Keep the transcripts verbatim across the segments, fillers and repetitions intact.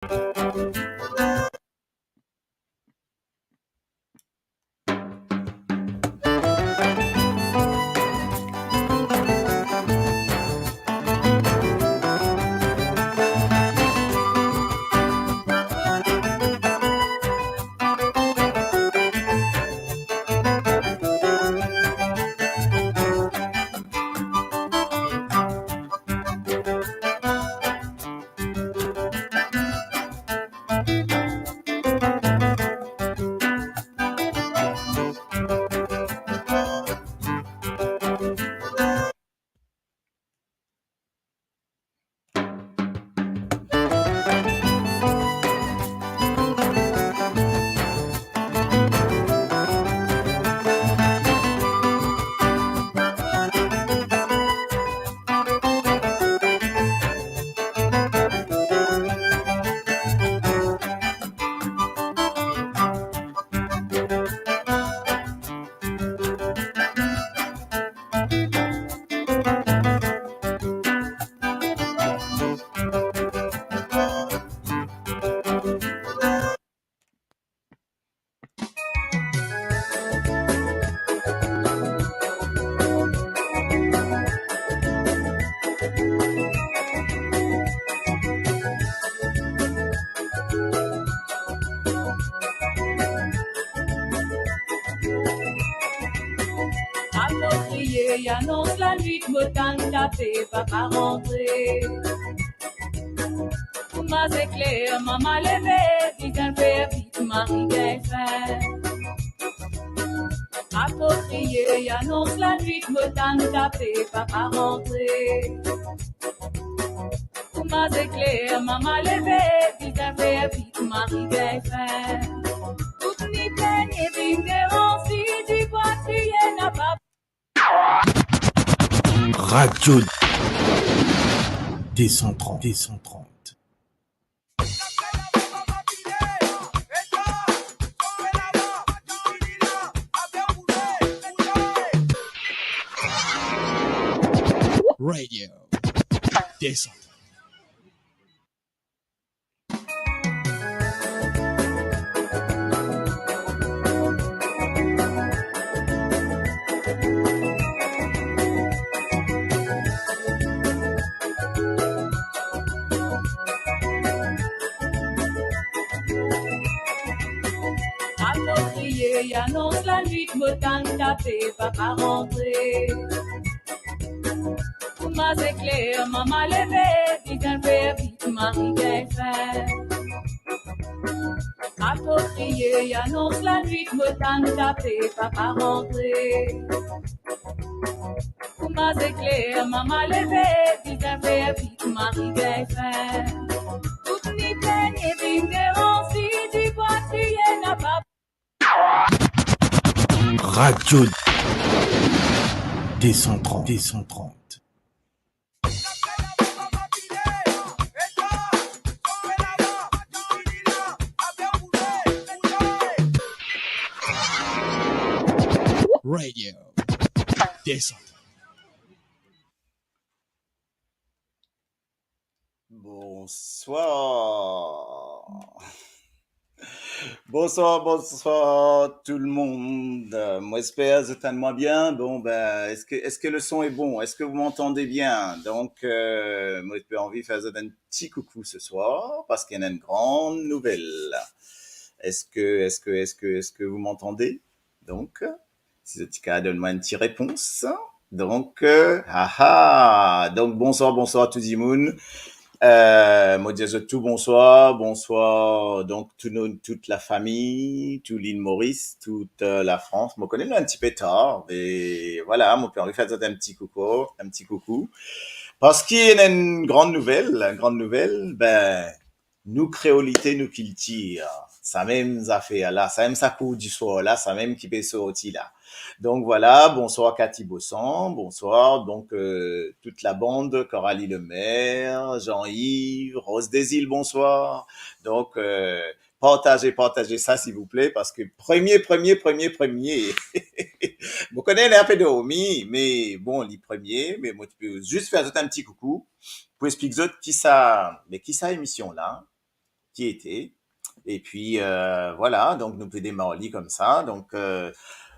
Akoz kriye anons lanwit, mo tann tape, papa rantre. Kouma zekler, mama leve, bizin fer vit, mari gagn fin. Akoz kriye anons lanwit, mo tann tape, papa rantre. Kouma zekler, mama leve, bizin fer vit, mari gagn fin. Tout ni penie vinn devan, si dibwa kriye napa. Radio deux cent trente, deux cent trente. Radio deux cent trente. Akoz kriye anons lanwit, mo tann tape, papa rantre. Kouma zekler, mama leve, bizin fer vit, mari gagn fin. Akoz kriye anons lanwit, mo tann tape, papa rantre. Kouma zekler, mama leve, bizin fer vit, mari gagn fin. Tout ni penie vinn devan, si dibwa kriye napa. Radio deux cent trente, deux cent trente. Radio deux cent trente. Bonsoir. Bonsoir, bonsoir tout le monde. Euh, mo esper zot tann mwa bien. Bon, ben, est-ce que, est-ce que le son est bon? Est-ce que vous m'entendez bien? Donc, euh, mo pe anvi fer zot enn ti koukou ce soir, parski ena enn gran nouvel. Est-ce que, est-ce que, est-ce que, est-ce que vous m'entendez? Donc, si zot ti kav donn mwa enn ti repons. Donc, euh, ah ah. Donc, bonsoir, bonsoir tout dimoun. Euh, mo dir zot tou bonswar, bonswar, donc, tout nou, tout lafami, tou Lil Moris, tout, euh, Lafrans. Mo kone nou enn tipe tar, me vwala, mo pe anvi fer zot enn ti koukou, enn ti koukou. Parski ena enn gran nouvel, enn gran nouvel, ben, nou kreolite, nou kiltir, sa mem zafer la, sa mem sa kour diswar la, sa mem ki pe sorti la. Donc voilà, bonsoir Cathy Bossan, bonsoir, donc, euh, toute la bande, Coralie Lemaire, Jean-Yves, Rose des Îles, bonsoir. Donc, euh, partaz, partaz sa, silvouple, parski premie, premie, premie, premie. Mo kone li pe dormi, me bon, li premie, me mo ti pe zis fer zot enn ti koukou pou explik zot kisa, me kisa emision la, ki ete. Epi, euh, vwala, donk nou pe demar li koumsa. Donk, euh,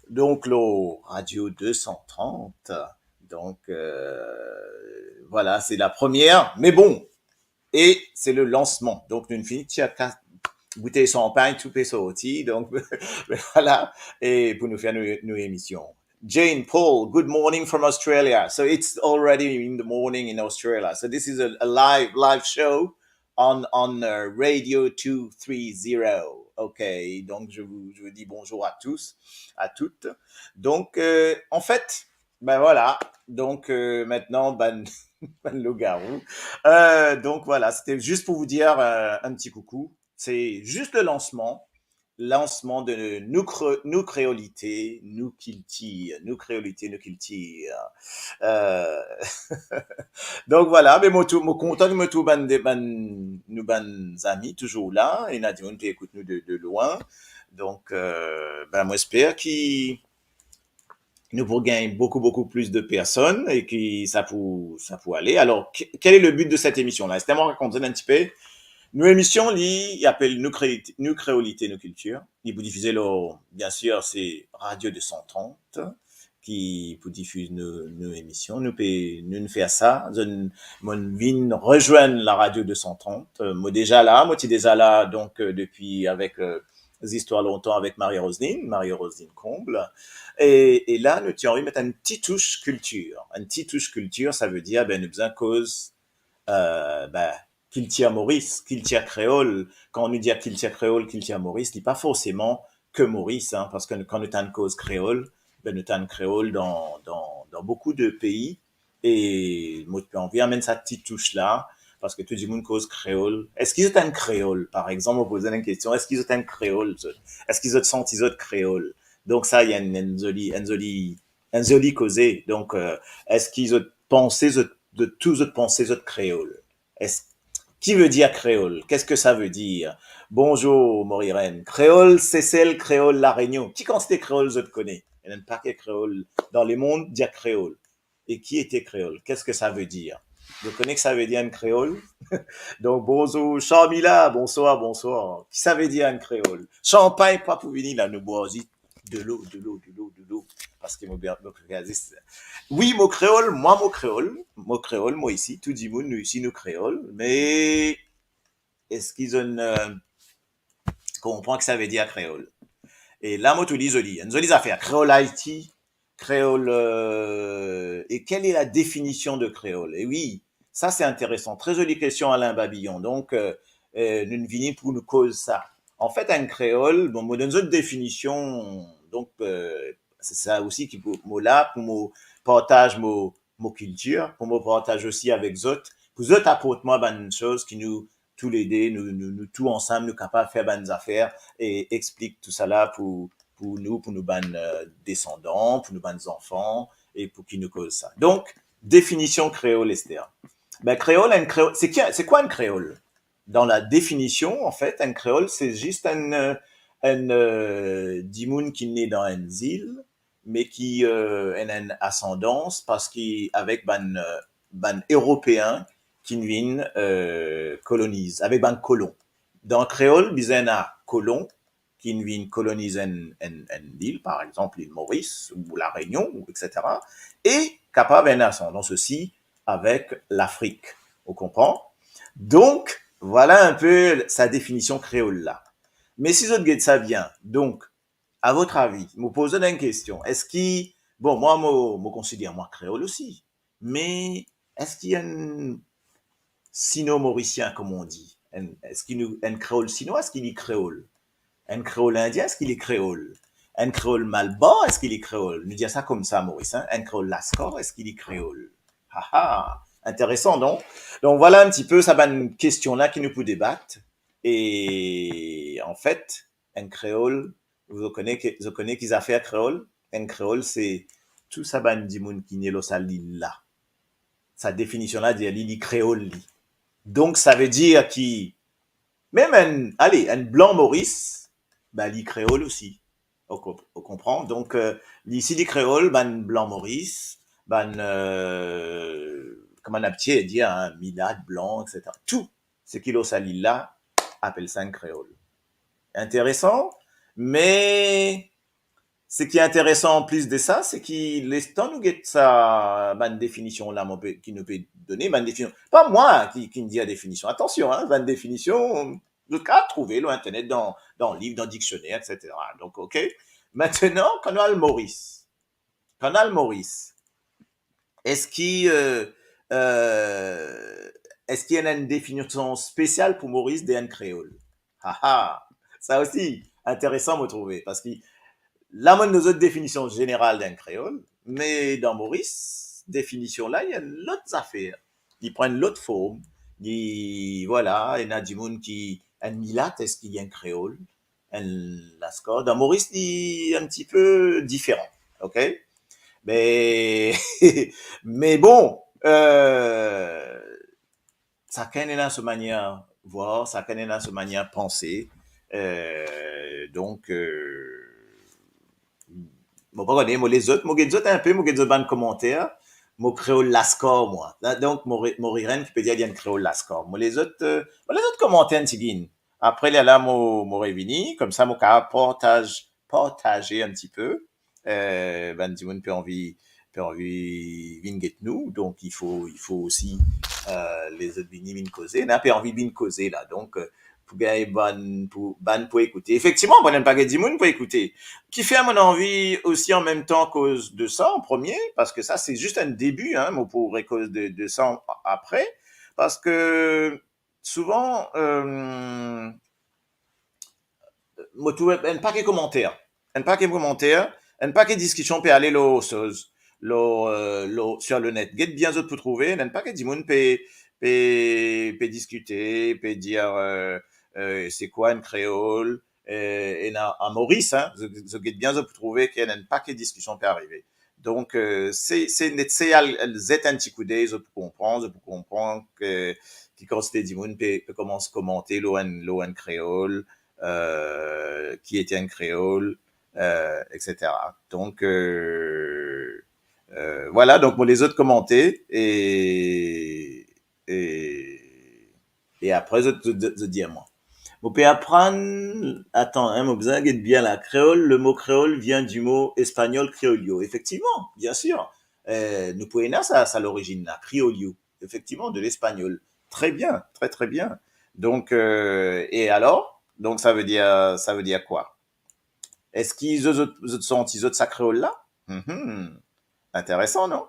donk, lor Radio deux cent trente, donk, euh, vwala, se la première. Me bon, e se le lansman. Donk, nou finn tir ka-, boutey sanpagn, tou pe sorti. Donk, vwala, e pou nou fer nou, nou emision. Jane Paul, good morning from Australia. So it's already in the morning in Australia. So this is a, a live, live show on, on, euh, Radio deux cent trente. Ok, donc je vous, je vous dis bonjour à tous, à toutes. Donc, euh, en fait, ben voilà. Donc, euh, maintenant, ben, ben, loup-garou. Euh, donc voilà, c'était juste pour vous dire, euh, un petit coucou. C'est juste le lancement, lansman de nou kre-, nou kreolite, nou kiltir, nou kreolite, nou kiltir. Euh, donk vwala, me mo tou, mo kontan ki mo trouv bann de, bann, nou bann zami touzour la, ena dimoun pe ekout nou de, de lwin. Donk, euh, ben, mo esper ki nou pou gagn boukou, boukou plis de personn e ki sa pou, sa pou ale. Alors, ke-, quel est le but de cette émission-là ? Ester, mo rakont zot enn tipe. Nou emision, li, li apel Nou Kre-, Nou Kreolite, Nou Kiltir. Li pou difize lor, bien sûr, se Radio deux cent trente ki pou difiz nou, nou emision. Nou pe, nou, nou fer sa. Zot, mo vinn rezwenn la Radio deux cent trente. Euh, mo deza la, mo ti deza la, donk, euh, depi avek, euh, Zistwar lontan avek Marie-Roseline, Marie-Roseline Comble. E, e la, nou ti anvi met enn ti tous kiltir. Enn ti tous kiltir, savedir, ben, nou bizin koz, euh, ben, kiltir Moris, kiltir kreol. Kan nou dir kiltir kreol, kiltir Moris, li pa forseman ke Moris, hein, parski kan nou tann koz kreol, ben, nou tann kreol dan, dan, dan boukou de pei. E mo ti pe anvi amenn sa ti tous la, parski tou dimoun koz kreol. Eski zot enn kreol? Par exanp, mo poz enn kestion, eski zot enn kreol, zot? Eski zot santi zot kreol? Donk sa, li enn, enn zoli, enn zoli, enn zoli koze. Donk, euh, eski zot panse, zot, zot tou zot panse zot kreol? Es-, ki vedir kreol? Qu'est-ce que ça veut dire? Bonzour, Morirène. Kreol Sesel, kreol La Réunion. Ki kantite kreol zot kone? Ena enn paket kreol dan lemond, dir kreol. E ki ete kreol? Qu'est-ce que ça veut dire? Zot kone ki sa vedir enn kreol? Donk, bonzour, Sharmila, bonswar, bonswar. Ki sa vedir enn kreol? Sanpagn pa pou vini la, nou bwar zis delo, delo, delo, delo. Parski mo bien, mo bien zis. Wi, mo kreol, mwa mo kreol, mo kreol, mo isi, tou dimoun, nou isi, nou kreol. Me eski zot, euh, konpran ki sa vedir kreol? E la, mo tou li zoli, enn zoli zafer. Kreol Ayiti, kreol, euh, et quelle est la définition de créole? E wi, sa se interesan. Tre zoli kestion, Alain Babillon. Donk, euh, euh, nou vini pou nou koz sa. Anfet, enn kreol, bon, mo donn zot definision. Donk, euh, se sa osi ki pou mo la, pou mo partaz mo, mo kiltir, pou mo partaz osi avek zot, pou zot aport mwa bann soz ki nou, toulede, nou, nou, nou tou ansam, nou kapav fer bann zafer e explik tousala pou, pou nou, pou nou bann, euh, desandan, pou nou bann zanfan, e pou ki nou koz sa. Donk, definision kreol, Ester. Ben, kreol, enn kreol, se ki, se kwa enn kreol? Dan la definision, anfet, enn kreol, se zis enn, euh, enn, euh, dimoun ki ne dan enn zil, me ki, euh, ena enn asandans, parski avek bann, euh, bann Eropeen ki vinn, euh, koloniz, avek bann kolon. Dan kreol, bizin ena kolon ki vinn koloniz enn, enn, enn lil, par exanp, lil Moris ou La Réunion, ou et cetera. E kapav ena asandans osi avek Lafrik. Ou konpran? Donk, vwala enn pe sa definision kreol la. Me si zot get sa bien, donk, à votre avis, mo poz zot enn kestion, eski, bon, mwa, mo, mo konsider mwa kreol osi, me eski enn sino-morisien, comme on dit, enn, eski nou, enn kreol sinwa, eski li kreol? Enn kreol indien, eski li kreol? Enn kreol malbar, eski li kreol? Nou dir sa koumsa, Moris, hein? Enn kreol Laskar, eski li kreol? Ha, ha, interesan, non? Donk, vwala enn tipe sa bann kestion la ki nou pou debat. E anfet, enn kreol, zot kone ki, zot kone ki zafer kreol? Enn kreol, se tou sa bann dimoun ki ne lor sa lil la. Sa definision la dir li, li kreol, li. Donk, sa vedir ki mem enn, ale, enn blan Moris, ben, li kreol osi. Ou konp-, ou konpran? Donk, euh, li, si li kreol, bann blan Moris, bann, euh, kouma nou abitie dir, hein, milat, blan, et cetera. Tou seki lor sa lil la, apel sa enn kreol. Interesan, me seki interesan anplis de sa, seki letan nou get sa bann definision la, mo pe, ki nou pe done, bann definision, pa mwa ki, ki dir definision, atansion, hein, bann definision, zot kapav trouve lor internet, dan, dan liv, dan diksioner, et cetera. Donk, ok. Aster, kan nou al Moris, kan nou al Moris, eski, euh, euh, eski ena enn definision spesial pou Moris de enn kreol? Haha, sa osi interesan, mo trouve, parski la, mo donn zot definision zeneral de enn kreol, me dan Moris, definision la, li enn lot zafer. Li pran enn lot form. Li, vwala, ena dimoun ki, enn milat, eski li enn kreol? Enn laskar. Dan Moris, li enn tipe diferan, ok? Me, me bon, euh, sakenn ena so manier vwar, sakenn ena so manier panse. Euh, donk, euh, mo pa kone, mo les zot, mo get zot inpe, mo get zot bann komanter. Mo kreol laskar, mwa. La, donk, mo re-, mo rirenn ki pe dir li enn kreol laskar. Mo les zot, euh, mo les zot komanter enn tigit. Apre, lerla mo, mo revini, koumsa mo kapav partaz, partaze enn tipe. Euh, bann dimoun pe anvi, pe anvi vinn get nou, donk il faut, il faut aussi, euh, les zot vini, vinn koze. Ena pe anvi vinn koze la, donk, euh, pou gagn bann, pou, bann pou ekoute. Efektivman, bann pa get dimoun pou ekoute. Kifer mo anvi osi an mem tan koz de sa an premie, parski sa se zis enn debi, hein, mo pou rekoz de, de sa apre, parski souvan, euh, mo trouve enn pake komanter, enn pake komanter, enn pake diskision pe ale lor soz, lor, euh, lor, sur le net. Get bien zot pou trouve, enn pake dimoun pe, pe, pe diskite, pe dir, euh, euh, se kwa enn kreol, euh, ena a Moris, hein, zot, zot get bien zot pou trouve ki ena enn pake diskision pe arive. Donk, euh, se, se net, se al, al zet enn ti koudey, zot pou konpran, zot pou konpran ki, ki kantite dimoun pe, pe koumans komante lor enn, lor enn kreol, euh, ki ete enn kreol, euh, et cetera. Donk, euh, euh, vwala, donk mo les zot komante e, e, e apre zot, zot, zot, zot dir mwa. Mo pe aprann, atan, hein, mo bizin get bien la. Kreol, le mot kreol vient du mot espagnol criollo. Efektivman, bien sir. Euh, nou pou ena sa, sa lorizinn la, criollo. Efektivman, de l'espagnol. Très bien, très, très bien. Donk, euh, e alor? Donk, sa ve dir, sa ve dir kwa? Eski zot, zot, zot santi zot sa kreol la? Mhm. Interesan, non?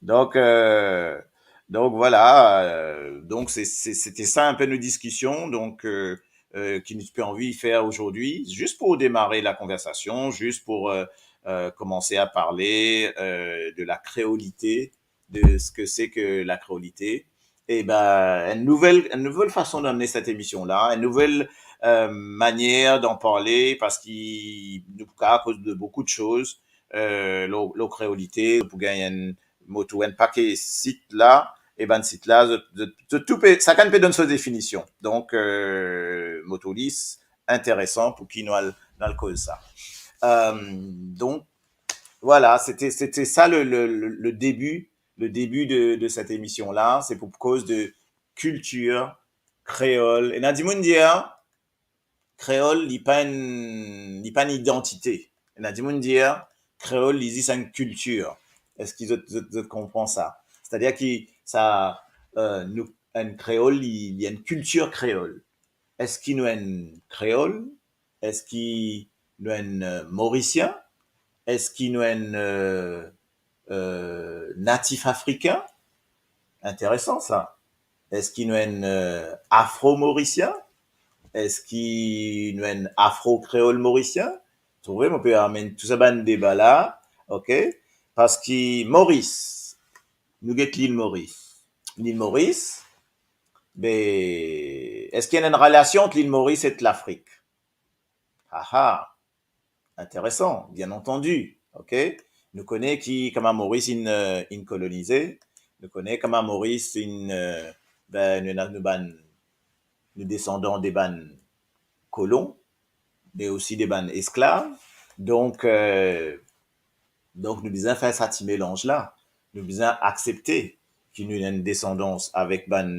Donk, euh, donk, vwala, euh, donk, se, se, sete sa enpe nou diskision, donk, euh, euh, ki nou ti pe anvi fer azordi, zis pou demare la konversasion, zis pou, euh, euh, komanse a parle, euh, de la kreolite, de ce que c'est que la créolité. E ben, enn nouvel, enn nouvel fason d'amener cette émission-là, enn nouvel, euh, manier d'en parler, parski nou pou kapav koz de beaucoup de choses, euh, lor, lor kreolite, pou gagn enn mo tou, enn pake sit la, e bann sit la, zot, zot, zot tou pe, sakenn pe donn so definision. Donk, euh, mo trouv li interesan pou ki nou al, nou al koz sa. Euh, donk, vwala, sete, sete sa le, le, le, le début, le début de, de cette émission-là. Se pou koz de kiltir kreol. Ena dimoun dir, kreol, li pa enn, li pa enn idantite. Ena dimoun dir, kreol, li zis enn kiltir. Eski zot, zot, zot konpran sa? Setadir ki sa, euh, nou, enn kreol, li, li enn kiltir kreol. Eski nou enn kreol? Eski nou enn, euh, Morisien? Eski nou enn, euh, euh, natif afrikin? Interesan sa. Eski nou enn, euh, afro-morisien? Eski nou enn afro-kreol morisien? Trouve, mo pe amenn tou sa bann deba la, ok? Parski Moris, nou get Lil Moris. Lil Moris, be, eski ena enn relasion ant Lil Moris ek Lafrik? Aha, interesan, bien antandi, ok? Nou kone ki kouma Moris inn, euh, inn kolonize, nou kone kouma Moris inn, euh, be, nou ena nou bann, nou desandan de bann kolon, me osi de bann esklav. Donk, euh, donk nou bizin fer sa ti melanz la. Nou bizin aksepte ki nou ena enn desandans avek bann,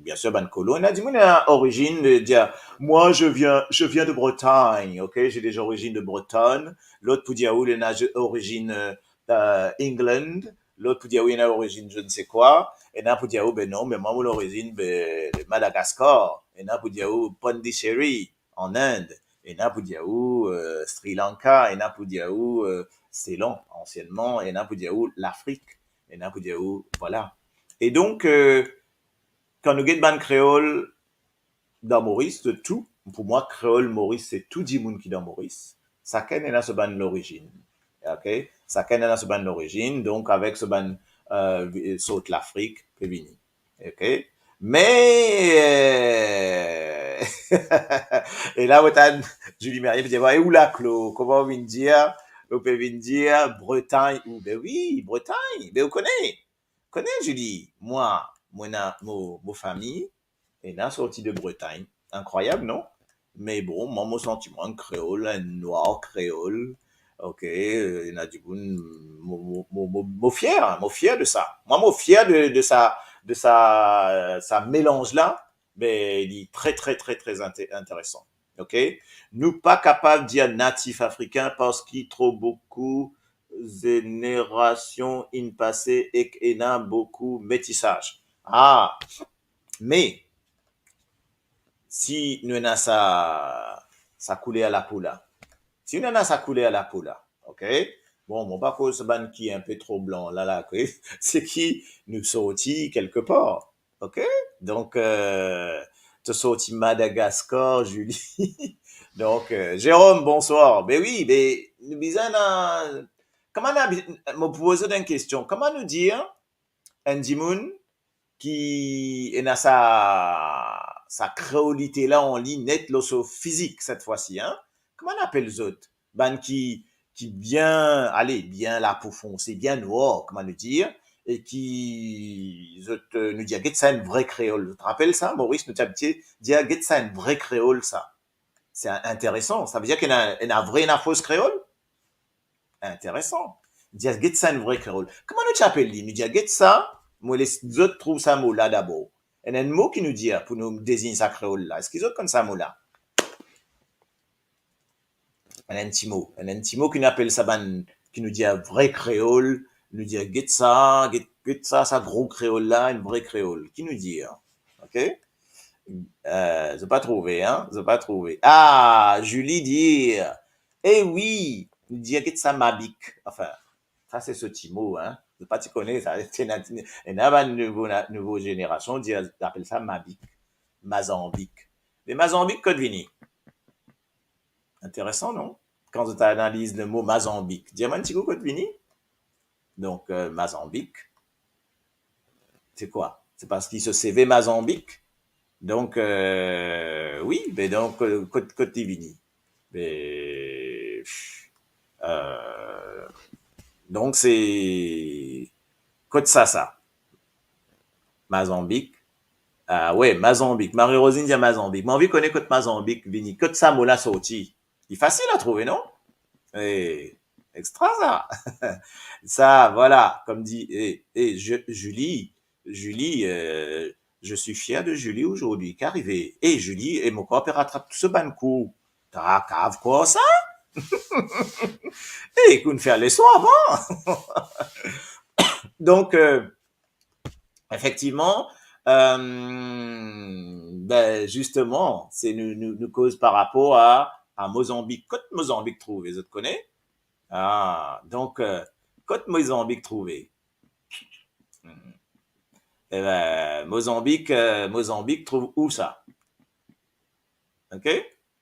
bien sir, bann kolon. Ena dimoun ena orizinn de dir, moi, je viens, je viens de Bretagne, ok? J'ai des origines de Bretagne. Lot pou dir ou, li ena orizinn, euh, euh, England. Lot pou dir ou, li ena orizinn je ne sais quoi. Ena pou dir ou, ben non, me mwa, mo lorizinn, ben, Madagascar. Ena pou dir ou, Pondicherry, an Inde. Ena pou dir ou, euh, Sri Lanka. Ena pou dir ou, euh, Ceylan, ansienneman. Ena pou dir ou, Lafrik. Ena pou dir ou, vwala. E donk, euh, kan nou get bann kreol dan Moris, zot tou, pou mwa, kreol Moris, se tou dimoun ki dan Moris. Sakenn ena so bann lorizinn. Ok? Sakenn ena so bann lorizinn, donk avek so bann, euh, vi-, sort Lafrik, pe vini. Ok? Me, euh, e la, mo tann Julie Merlin pe dir, "E ou la, Claude, kouma ou vinn dir, ou pe vinn dir Bretagne, ou, ben wi, Bretagne, ben ou kone, kone, Julie, mwa, mo ena, mo, mo fami, ena sorti de Bretagne." Inkrwayab, non? Me bon, mwa, mo santi mwa enn kreol, enn nwar kreol. Ok, euh, ena dimoun, mo, mo, mo, mo, mo fier, mo fier de sa. Mwa, mo fier de, de sa, de sa, euh, sa melanz la, me li tre, tre, tre, tre inte-, interesan. Ok? Nou pa kapav dir natif afrikin parski tro boukou zenerasion inn pase ek ena boukou metisaz. Ah, me, si nou ena sa, sa kouler lapo la, si nou ena sa kouler lapo la, ok? Bon, mo pa koz sa bann ki enpe tro blan la, la, ok? Se ki nou sorti kelke par, ok? Donk, euh, to sorti Madagascar, Julie. Donk, euh, Jérôme, bonswar. Be wi, be nou bizin ena, kouma nou abi-, mo pou poz ou enn kestion. Kouma nou dir enn dimoun ki ena sa, sa kreolite la an li net lor so fizik, set fwa si, hein? Kouma nou apel zot? Bann ki, ki bien, ale, bien lapo fonse, bien nwar, kouma nou dir, e ki zot, euh, nou dir, "Get sa enn vre kreol." Zot rapel sa, Moris, nou ti abitie dir, "Get sa enn vre kreol, sa." Se in-, interesan. Savedir ki ena, ena vre, ena fos kreol? Interesan. Dir, "Get sa enn vre kreol." Kouma nou ti apel li? Nou dir, "Get sa," mo les zot trouv sa mo la dabor. Ena enn mo ki nou dir pou nou dezign sa kreol la. Eski zot konn sa mo la? Ena enn ti mo. Ena enn ti mo ki nou apel sa bann, ki nou dir vre kreol. Nou dir, "Get sa, get, get sa, sa gro kreol la, enn vre kreol." Ki nou dir? Ok? Euh, zot pa trouve, hein? Zot pa trouve. Ah, Julie dir, "Eh wi," nou dir, "Get sa mabik." Anfin, sa se so ti mo, hein? Zot pa ti kone sa. Ena, ena bann nouvo, nouvo zenerasion, dir, apel sa mabik, mazanbik. Me mazanbik, kot vini? Interesan, non? Kan zot analiz lemo mazanbik, dir mwa enn ti kou kot vini? Donk, euh, mazanbik, se kwa? Se parski so seve mazanbik? Donk, euh, wi, be donk, euh, kot, kot li vini? Be, euh, donk, se kot sa, sa? Mazanbik. Ah we, mazanbik. Marie-Rosine dir mazanbik. Mo anvi kone kot mazanbik vini, kot sa mo la sorti. Li fasil a trouve, non? Eh, extra sa. Sa, vwala, kouma dir, eh, eh, je, Julie, Julie, euh, je suis fier de Julie aujourd'hui. Ki arive? Eh, Julie, eh, mo krwar pe ratrap tou so bann kou. Ta kav krwar sa? Eh, kouma fer leson avan. Donk, euh, efektivman, euh, ben, zisteman, se nou, nou, nou koz par rapor a, a Mozanbik. Kot Mozanbik trouve, zot kone? Ah, donk, euh, kot Mozanbik trouve? Hmm. Eh ben, Mozanbik, euh, Mozanbik trouve ou sa? Ok?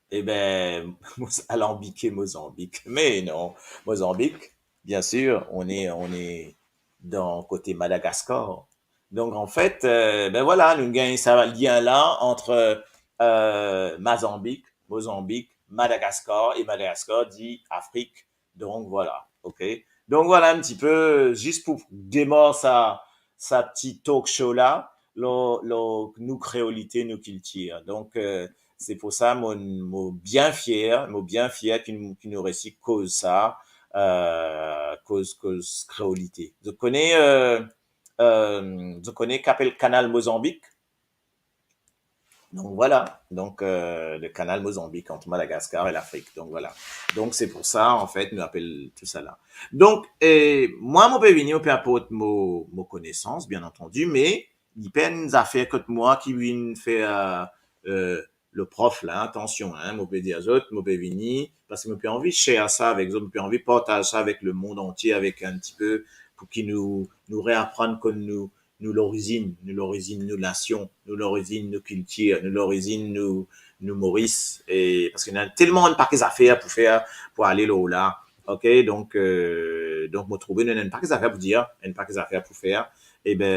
Eh ben, Moz-, alanbike Mozanbik. Me non, Mozanbik, bien sir, on est, on est dan kote Madagascar. Donk, anfet, euh, ben vwala, nou gagn sa lien la ant, euh, Mazanbik, Mozanbik, Madagascar, e Madagascar dir Afrik. Donk, vwala, ok? Donk, vwala enn ti pe, zis pou demar sa, sa ti talk show la, lor, lor nou kreolite, nou kiltir. Donk, euh, se pou sa, mo, mo bien fier, mo bien fier ki nou, ki nou resi koz sa, euh, koz, koz kreolite. Zot kone, euh, euh, zot kone ki apel Kanal Mozanbik. Donc voilà, donc euh, le canal Mozambique entre Madagascar et l'Afrique. Donc voilà. Donc c'est pour ça, en fait, nou apel tou sa la. Donc, euh, mwa, mo pe vini, mo pe aport mo, mo konesans, bien antandi, me li pa enn zafer kot mwa ki vinn fer, euh, le prof la, atansion, hein, mo pe dir zot, mo pe vini, parski mo pe anvi share sa avek zot, mo pe anvi partaz sa avek lemond antie, avek enn tipe, pou ki nou, nou reaprann konn nou, nou lorizinn, nou lorizinn nou nasion, nou lorizinn nou kiltir, nou lorizinn nou, nou Moris. E parski ena telman enn pake zafer pou fer, pou ale lor la. Ok, donk, euh, donk mo trouve nou ena enn pake zafer pou dir, enn pake zafer pou fer. E be,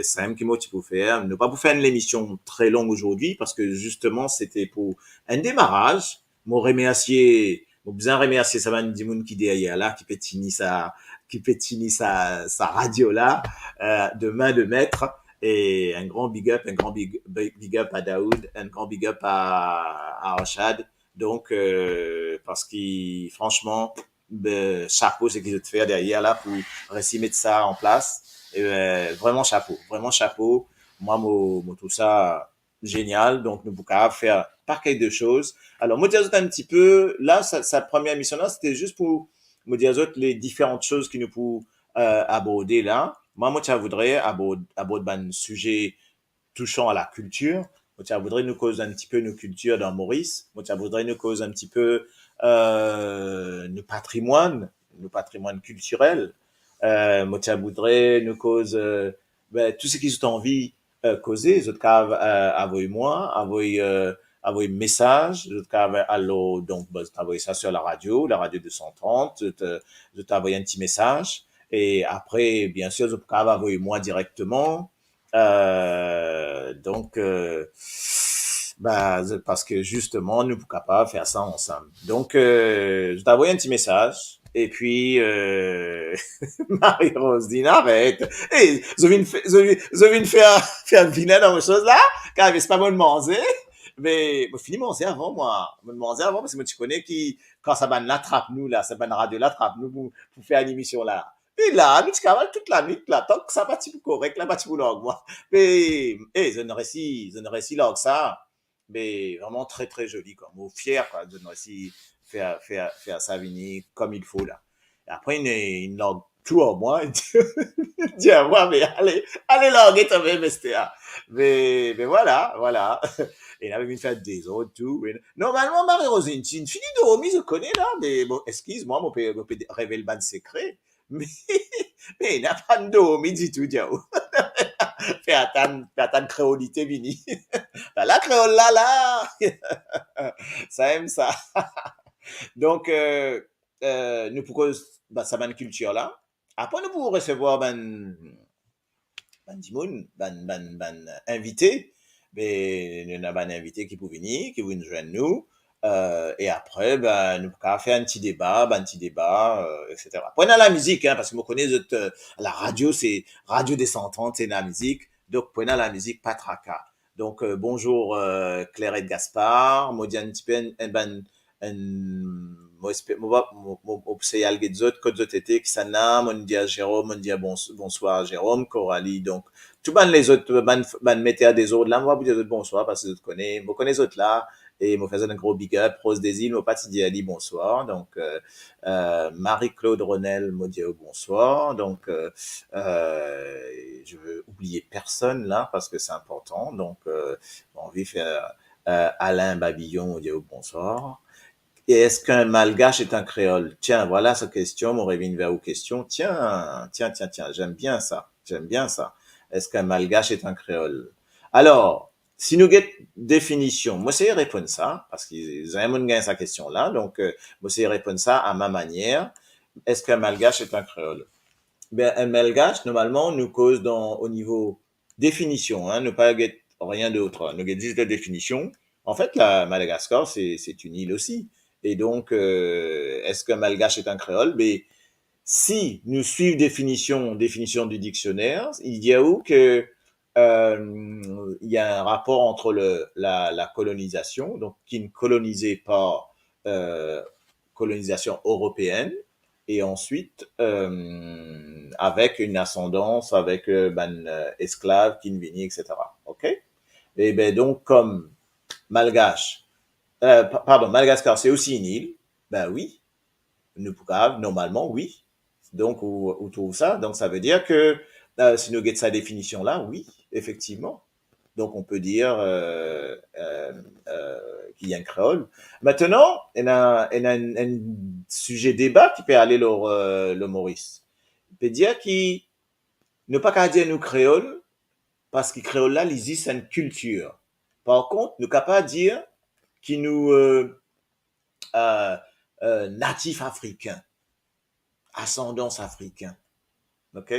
samem ki mo ti pou fer, nou pa pou fer enn lemision tre long azordi, parski zisteman, sete pou enn demaraz. Mo remersie, mo bizin remersie sa bann dimoun ki deryer la, ki pe tini sa, ki pe tini sa, sa radio la, euh, de main de maître. E enn gran big up, enn gran big, big up a Daoud, enn gran big up a, a Arshad. Donk, euh, parski, fransman, be, chapo seki zot fer deryer la pou resi met sa an plas. E, euh, vreman chapo, vreman chapo. Mwa, mo, mo trouv sa zenial. Donk, nou pou kapav fer pake de soz. Alor, mo dir zot enn tipe, la, sa, sa premie emision la, sete zis pou mo dir zot le diferan soz ki nou pou, euh, aborde la. Mwa, mo ti a voudre abord, abord bann size tousan a lakiltir. Mo ti a voudre nou koz enn tipe nou kiltir dan Moris. Mo ti a voudre nou koz enn tipe, euh, nou patrimwann, nou patrimwann kiltirel. Euh, mo ti a voudre nou koz, euh, be, tou seki zot anvi, euh, koze, zot kapav, euh, avoy mwa, avoy, euh, avoy mesaz, zot kapav al lor, donk, be, zot avoy sa sur la radio, la radio deux cent trente, zot, euh, zot avoy enn ti mesaz. E apre, bien sir, zot kapav avoy mwa direkteman. Euh, donk, euh, be, parski zisteman, nou pou kapav fer sa ansam. Donk, euh, zot avoy enn ti mesaz, epi, euh, Marie-Rose di, aret. E, zot vinn fer, zot vinn, zot vinn fer, fer vinn dan mo soz la, kar se pa mo manze. Me mo fini manze avan, mwa. Mo manze avan, parski mo ti kone ki, kan sa bann la trap nou la, sa bann radio la trap nou pou, pou fer lemision la. E la, nou ti kapav al tout lanwit la, tank sa pa ti pou korek, la pa ti pou larg mwa. Me, e, zot inn resi, zot inn resi larg sa. Me vreman tre, tre zoli, kwa. Mo fier, kwa, zot inn resi fer, fer, fer sa vini comme il faut la. E apre, inn, inn larg tou ar mwa, dir ar mwa, me ale, ale large twa mem, ester. Me, me vwala, vwala. E la, vinn fer dezord tou. E normalman, Marie-Rose inn fini dormi, zot kone la, me bon, eskiz mwa, mo pe, mo pe revel bann sekre. Me, me ena pa'nn dormi ditou, diaou. Pe atann, pe atann kreolite vini. Ala kreol la, la. Samem sa. Donk, euh, euh, nou pou koz, be, sa bann kiltir la. Apre, nou pou resevwar bann, bann dimoun, bann, bann, bann invite. Be, nou ena bann invite ki pou vini, ki pou vinn zwenn nou. Euh, e apre, be, nou pou kapav fer enn ti deba, bann ti deba, euh, et cetera. Pou ena lamizik, hein, parski mo kone zot, euh, la radio, se Radio deux cent trente, se lamizik. Donk, pou ena lamizik, pa traka. Donk, euh, bonzour, euh, Claire et Gaspard. Mo dir enn tipe enn, enn bann, enn, mo espe-, mo, mo, mo, mo pou sey al get zot, kot zot ete, kisannla, mo'nn dir Jérôme, mo'nn dir bons-, bonswar Jérôme, Coralie, donk, tou bann lezot, bann, bann meter dezord la, mo pa pou dir zot bonswar, parski zot kone, mo kone zot la, e mo fer zot enn gro big up, Rose des Îles, mo pa ti dir li bonswar, donk, euh, euh, Marie-Claude Ronel, mo dir ou bonswar, donk, euh, euh, je veux oublier personne là, parce que c'est important, donc, euh, mo anvi fer, euh, Alain Babillon, mo dir ou bonswar. Et est-ce qu'un malgache est un créole ? Tiens, voilà sa kestion, mo revinn ver ou kestion. Tiens, tiens, tiens, tiens, j'aime bien ça, j'aime bien ça. Est-ce qu'un malgache est un créole ? Alor, si nou get definision, mo sey reponn sa, parski zame mo'nn gagn sa kestion la, donk, euh, mo sey reponn sa a ma manier. Est-ce qu'un malgache est un créole ? Be, enn malgash, normalman, nou koz dan, o nivo definision, hein, nou pa get rien d'autre, nou get zis la definision. En fait, la, Madagascar, c'est, c'est une île aussi. Et donc, euh, est-ce qu'un malgache est un créole ? Mais si nous suivons définition, définition du dictionnaire, il dit où que, euh, il y a un rapport entre le, la, la colonisation, donc qui ne colonisait pas, euh, colonisation européenne, e answit, euh, avek enn asandans, avek, euh, bann, euh, esklav ki'nn vini, et cetera. Ok? E ben, donk, kom Malgash, euh, pa-, pardon, Madagascar, se osi enn il, ben wi, nou pou kav, normalman, wi. Donk, ou, ou trouv sa. Donk, sa ve dir ke, euh, si nou get sa definision la, wi, efektivman. Donc, on peut dire, euh, euh, euh, ki enn kreol. Aster, ena, ena enn, enn size deba ki pe ale lor, euh, lor Moris. Pe dir ki nou pa kav dir nou kreol, parski kreol la, li zis enn kiltir. Par kont, nou kapav dir ki nou, euh, euh, euh, natif afrikin, asandans afrikin. Ok?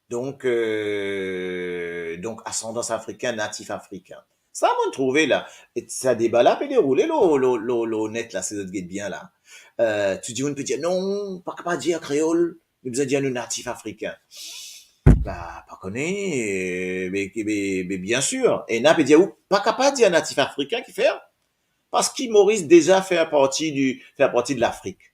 Donk, euh, donk, asandans afrikin, natif afrikin. Sa, mo'nn trouve la. E sa deba la pe deroule lor, lor, lor, lor net la, si zot get bien la. Euh, tou dimoun pe dir, non, pa kapav dir kreol, nou bizin dir nou natif afrikin. Ba, pa kone, euh, me, me, me bien sir. Ena pe dir, ou pa kapav dir natif afrikin, kifer? Parski Moris deza fer parti di, fer parti de Lafrik.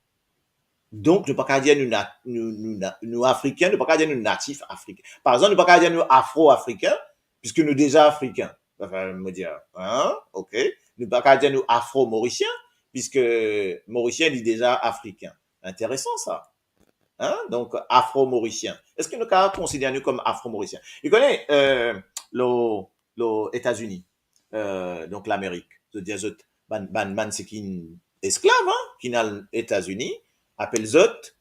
Donk, nou pa kav dir nou na-, nou, nou na-, nou afrikin, nou pa kav dir nou natif afrikin. Par exanp, nou pa kav dir nou afro-afrikin, piski nou deza afrikin. Anfin, mo dir, hein, ok. Nou pa kav dir nou afro-morisien, piski Morisien, li deza afrikin. Interesan sa. Hein? Donk, afro-morisien. Eski nou kav konsider nou kom afro-morisien? Ou kone, euh, lor, lor Etazini, euh, donk Lamerik, zot dir zot, bann, bann, bann seki esklav, hein, ki'nn al Etazini, apel zot,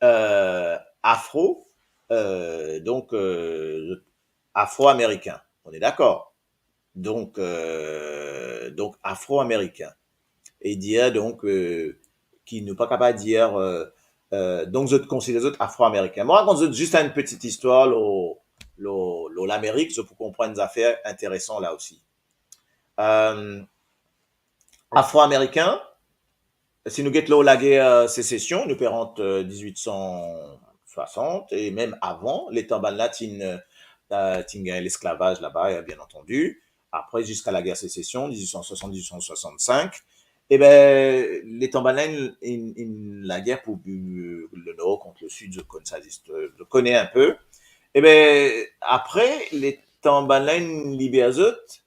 euh, afro, euh, donk, euh, zot afro-amerikin. On est d'accord? Donk, euh, donk afro-amerikin. E dir, donk, euh, ki nou pa kapav dir, euh, euh, donk zot konsider zot afro-amerikin. Mo rakont zot zis enn peti istwar lor, lor, lor Lamerik, zot pou konpran zafer interesan la osi. Euh, afro-amerikin, si nou get lor lager, euh, sesesion, nou pe rant, euh, diz-wit san swasant, e mem avan, letan bann la ti'nn, euh, ti'nn gagn lesklavaz laba, bien antandi. Apre, ziska lager sesesion, diz-wit san swasant, diz-wit san swasant-sink, e ben, letan bann la inn, inn, inn lager pou, euh, Lenor kont Lesid, zot konn sa zis, euh, zot kone enpe. E ben, apre, letan bann la inn liber zot,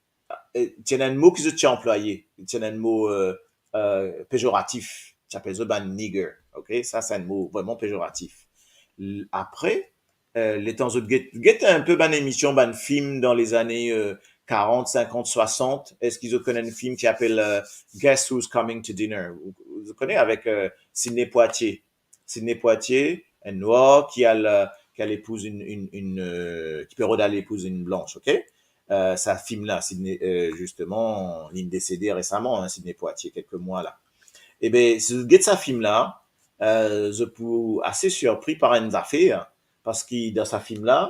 eh, ti ena enn mo ki zot ti anplwaye, ti ena enn mo, euh, euh, pezoratif, ti apel zot bann nigger, ok? Sa, se enn mo vreman pezoratif. L-, apre, euh, letan zot get, get enpe bann emision, bann fim dan lezane, euh, karant, sinkant, swasant, eski zot konn enn fim ki apel, euh, Guess Who's Coming to Dinner? Ou, ou zot kone avek, euh, Sidney Poitier. Sidney Poitier, enn nwar ki al, euh, ki al epouz enn, enn, enn, euh, ki pe rod al epouz enn blans, ok? Euh, sa fim la, Sidney, euh, zisteman, li'nn desede resaman, hein, Sidney Poitier, kelke mwa la. E ben, si zot get sa fim la, euh, zot pou ase sirpri par enn zafer, parski dan sa fim la,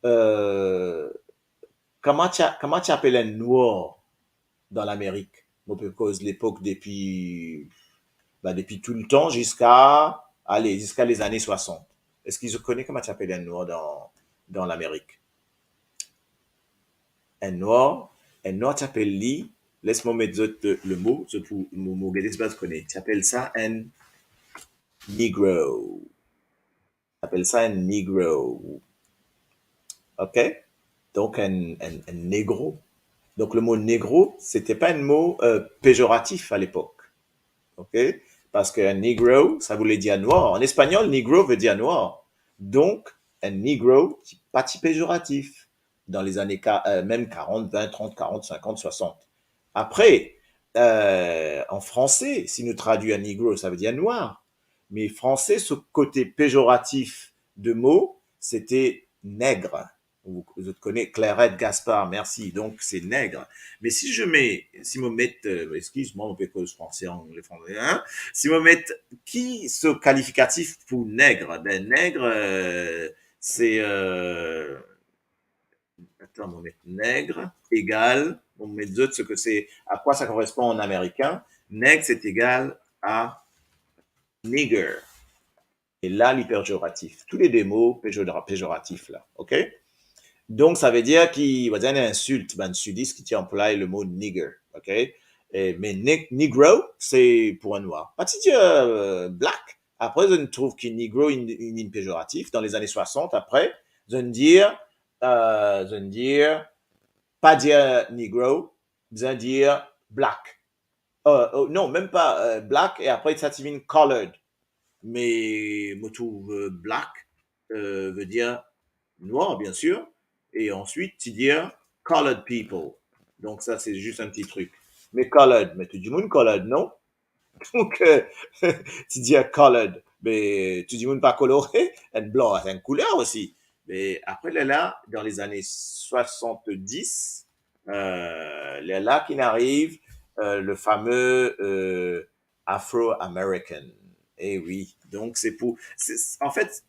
euh, kouma ti a-, kouma ti apel enn nwar dan Lamerik. Mo pe koz lepok depi, ba, depi toultan ziska, ale, ziska lezane swasant. Eski zot kone kouma ti apel enn nwar dan, dan Lamerik? Enn nwar, enn nwar ti apel li, les mo met zot le, le mo, zot pou, mo, mo gete si zot kone. Ti apel sa enn negro. Apel sa enn negro. Ok? Donk, enn, enn, enn negro. Donk, le mo negro, se ti pa enn mo, euh, pezoratif a lepok. Ok? Parski enn negro, sa voule dir nwar. An espagnol, negro ve dir nwar. Donk, enn negro, ti pa ti pezoratif. Dan lezane ka-, euh, mem karant, vin, trant, karant, sinkant, swasant. Apre, euh, an franse, si nou tradwir negro, sa ve dir nwar. Me franse, so kote pezoratif de mo, se ti negre. Ou, zot kone, Clairette Gaspard, mersi. Donk, se negre. Me si je mets, si mo met, euh, excuse-moi, mo pe koz franse, angle, franse, hein? Si mo met ki so kalifikatif pou negre? Ben, negre, euh, se, euh, atann, mo met negre egal, mo met zot seki se, a kwa sa koresponn an amerikin. Negre, se egal a nigger. E la, li pezoratif. Tou le de mo pejora-, pezoratif la, ok? Donk, sa ve dir ki, on va dire, enn insilt, bann sidis ki ti anplwaye le mo nigger, ok? E, me ne-, negro, se pou enn nwar. Pa ti dir, euh, black, apre zot trouv ki negro inn, inn vinn pezoratif, dan lezane swasant, apre, zot dir, euh, zot dir, pa dir negro, bizin dir black. Euh, euh, non, mem pa, euh, black, e apre sa ti vinn colored. Me mo trouv, euh, black, euh, vedir nwar, bien sir, e answit ti dir colored people. Donk sa se zis enn ti trik. Me colored, me tou dimoun colored, non? Donk, euh, ti dir colored, me tou dimoun pa kolore, enn blan, enn kouler osi. Me apre lerla, dan lezane swasant-dis, euh, lerla ki ariv, euh, le fameux, euh, Afro-American. E wi, donk se pou, se, anfet,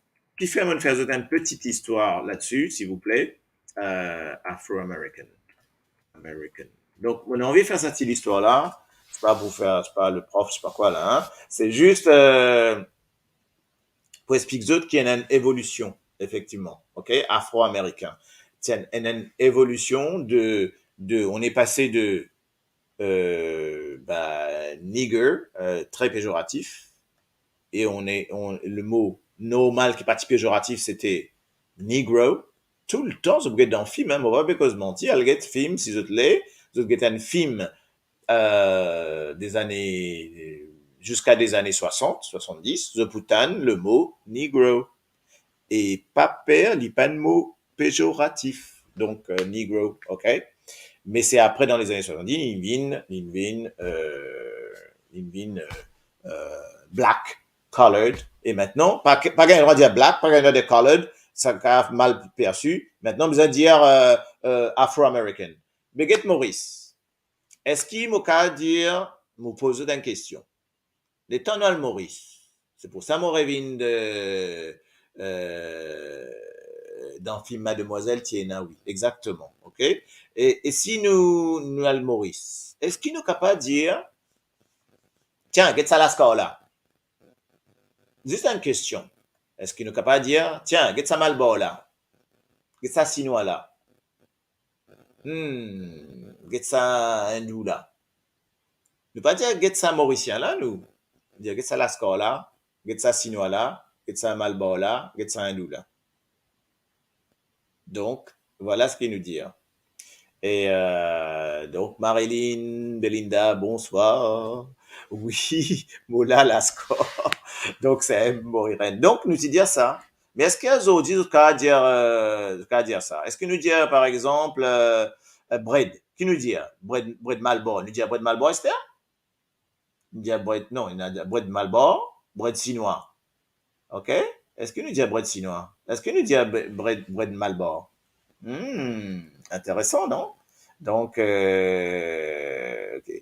ki fer mo fer zot enn ti istwar ladsi, silvouple, euh, Afro-American. American. Donk, mo anvi fer sa ti istwar la, se pa pou fer, se pa le prof, se pa kwa la, hein. Se zis, euh, pou explik zot ki ena enn evolision, efektivman, ok, afro-amerikin. Ti ena enn, enn evolision de, de, on est passé de, euh, ben, nigger, euh, très péjoratif, et on est, on, le mot normal ki pa ti pezoratif, c'était negro. Toultan, zot get dan fim, hein, mo pa pe koz manti, al get fim, si zot le, zot get enn fim, euh, des années, ziska des années swasant, swasant-dis, zot pou tann le mo negro. E pa per, li pa enn mo pezoratif. Donk, euh, negro, ok? Me se apre, dan lezane swasant-dis, li vinn, li vinn, euh, li vinn, euh, euh, black, colored. E mintnan, pa, pa gagn drwa dir black, pa gagn drwa dir colored, sa kapav mal persi. Mintnan, bizin dir, euh, euh, Afro-American. Me get Moris. Eski mo kapav dir, mo poz zot enn kestion. Letan nou al Moris, se pou sa mo revinn de, euh, dan fim Mademoiselle ti ena, wi, exakteman, ok? E, e si nou, nou al Moris, eski nou kapav dir, tiens, get sa laskar la? Zis enn kestion. Eski nou kapav dir, tiens, get sa malbar la? Get sa sinwa la? Hmm, get sa indou la. Nou pa dir get sa morisien la, nou. Nou dir get sa laskar la, get sa sinwa la, get sa malbar la, get sa indou la. Donk, vwala seki nou dir. E, euh, donk, Marilyn, Belinda, bonswar. Wi, mo la laskar. Donk, se Moriren. Donk, nou ti dir sa. Me eski azordi zot kapav dir, euh, zot kapav dir sa? Eski nou dir, par exanp, euh, euh, bred? Ki nou dir? Bred, bred malbar. Nou dir bred malbar, aster? Nou dir bred, non, nou dir bred malbar, bred sinwa. Ok? Eski nou dir bred sinwa? Eski nou dir bre-, bred, bred malbar? Hmm, interesan, non? Donk, euh, ok.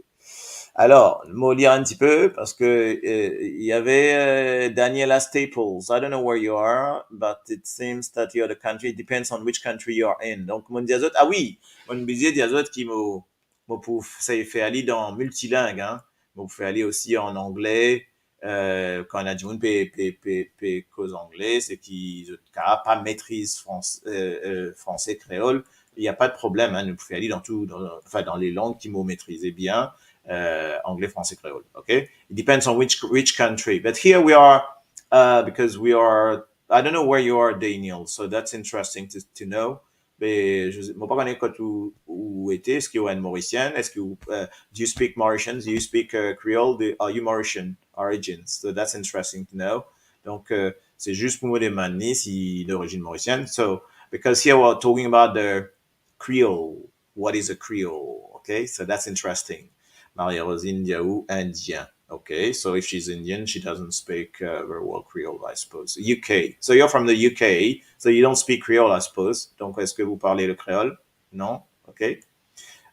Alor, mo lir enn tipe, parski, euh, il y avait, euh, Daniela Staples. I don't know where you are, but it seems that you're the country. It depends on which country you are in. Donk, mo dir zot, ah wi, mo oblize dir zot ki mo, mo pou f-, sey fer li dan miltiling, hein. Mo pou fer li osi an angle, euh, kan ena dimoun pe, pe, pe, pe koz angle, seki zot kapav pa metriz frans-, euh, euh, franse, kreol, il y a pas de problème, hein, nou pou fer li dan tou, dan, enfin, dan le lang ki mo metrize bien, euh, angle, franse, kreol, ok? It depends on which, which country, but here we are, uh, because we are, I don't know where you are, Daniel, so that's interesting to, to know. Me, je, mo pa kone kot ou, ou ete, eski ou enn Morisien, eski ou, euh, do you speak Mauritian, do you speak, euh, Creole, do, are you Mauritian origins? So that's interesting to know. Donk, euh, se zis pou mo demann li si li dorizinn morisien. So, because here we're talking about the Creole, what is a Creole, ok? So that's interesting. Maria Rosine Diaou, Indien. Ok, so if she's Indian, she doesn't speak, uh, very well Creole, I suppose. U K. So you're from the U K, so you don't speak Creole, I suppose. Donc, est-ce que vous parlez le créole? Non? Ok.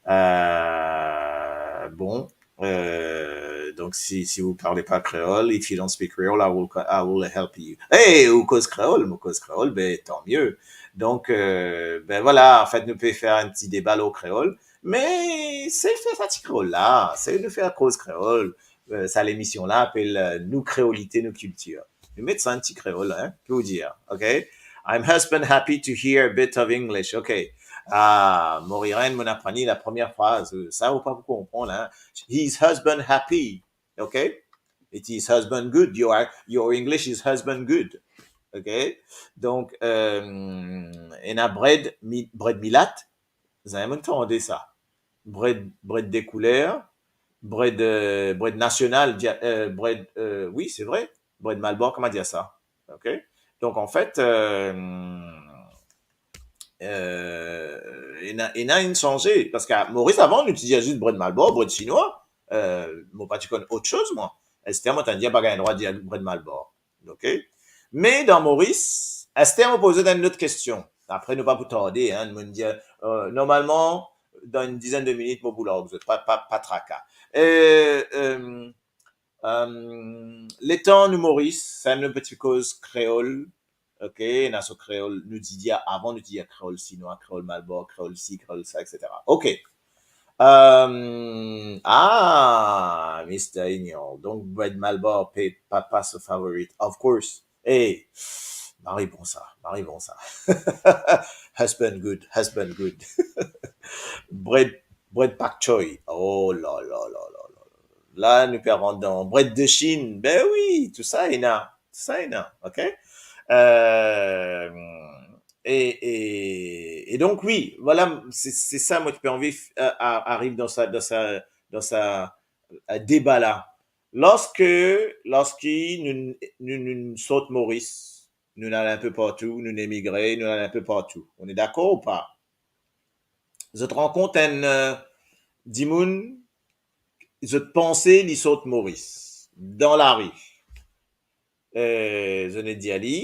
Euh, bon. Euh, donc, si, si vous parlez pas créole, if you don't speak Creole, I will, I will help you. Hey, ou koz kreol, mo koz kreol, ben, tant mieux. Donc, euh, ben voilà, en fait, nou pe fer enn ti deba lor kreol. Me sey fer sa ti kreol la, sey nou fer koz kreol. Euh, sa lemision la apel, euh, Nou Kreolite, Nou Kiltir. Nou met sa enn ti kreol, hein, pou dir, ok? I'm husband happy to hear a bit of English, ok? Ah, Moriren, mo aprann la premie fraz, euh, sa ou pa pou konpran, hein? His husband happy, ok? It is husband good. Your, your English is husband good. Ok? Donk, euh, ena bred, mi-, bred milat, zame mo'nn tande sa. Bred, bred de kouler, bred, euh, bred nasional, dia-, euh, bred, euh, wi, se vre, bred Malbor, kouma dir sa? Ok? Donk, anfet, euh, euh, ena, ena inn sanze, parski Moris avan, nou ti dir zis bred Malbor, bred sinwa, euh, mo pa ti konn ot soz, mwa. Aster, mo tann dir pa gagn drwa dir bred Malbor. Ok? Me dan Moris, aster mo poz enn lot kestion. Apre, nou pa pou tarde, hein, mo'nn dir, euh, normalman, dan enn dizenn de minit, mo pou larg zot, pa, pa, pa traka. Euh, euh, euh, letan nou Moris, sa nou pe ti koz kreol, ok, ena so kreol, nou ti dir avan, nou ti dir kreol sinwa, kreol Malbor, kreol si, kreol sa, et cetera. Ok. Euh, ah, mister Ignol. Donk, bred Malbor pe papa so favorite, of course. Hey, mari bon sa, mari bon sa. Husband good, husband good. Bred, bred pak choi. Oh la la la la la. La, nou pe rant dan bred de Chine. Ben wi, tou sa ena, tou sa ena, ok? Euh, e, e, e donk, wi, vwala, se, se sa, mo ti pe anvi, euh, a-, ariv dan sa, dan sa, dan sa, euh, deba la. Lorski, lorski nou, nou, nou sort Moris, nou al inpe partou, nou emigre, nou al inpe partou. On est d'accord ou pas? Zot rankont enn, euh, dimoun, zot panse li sort Moris, dan lari. Euh, zot inn dir li,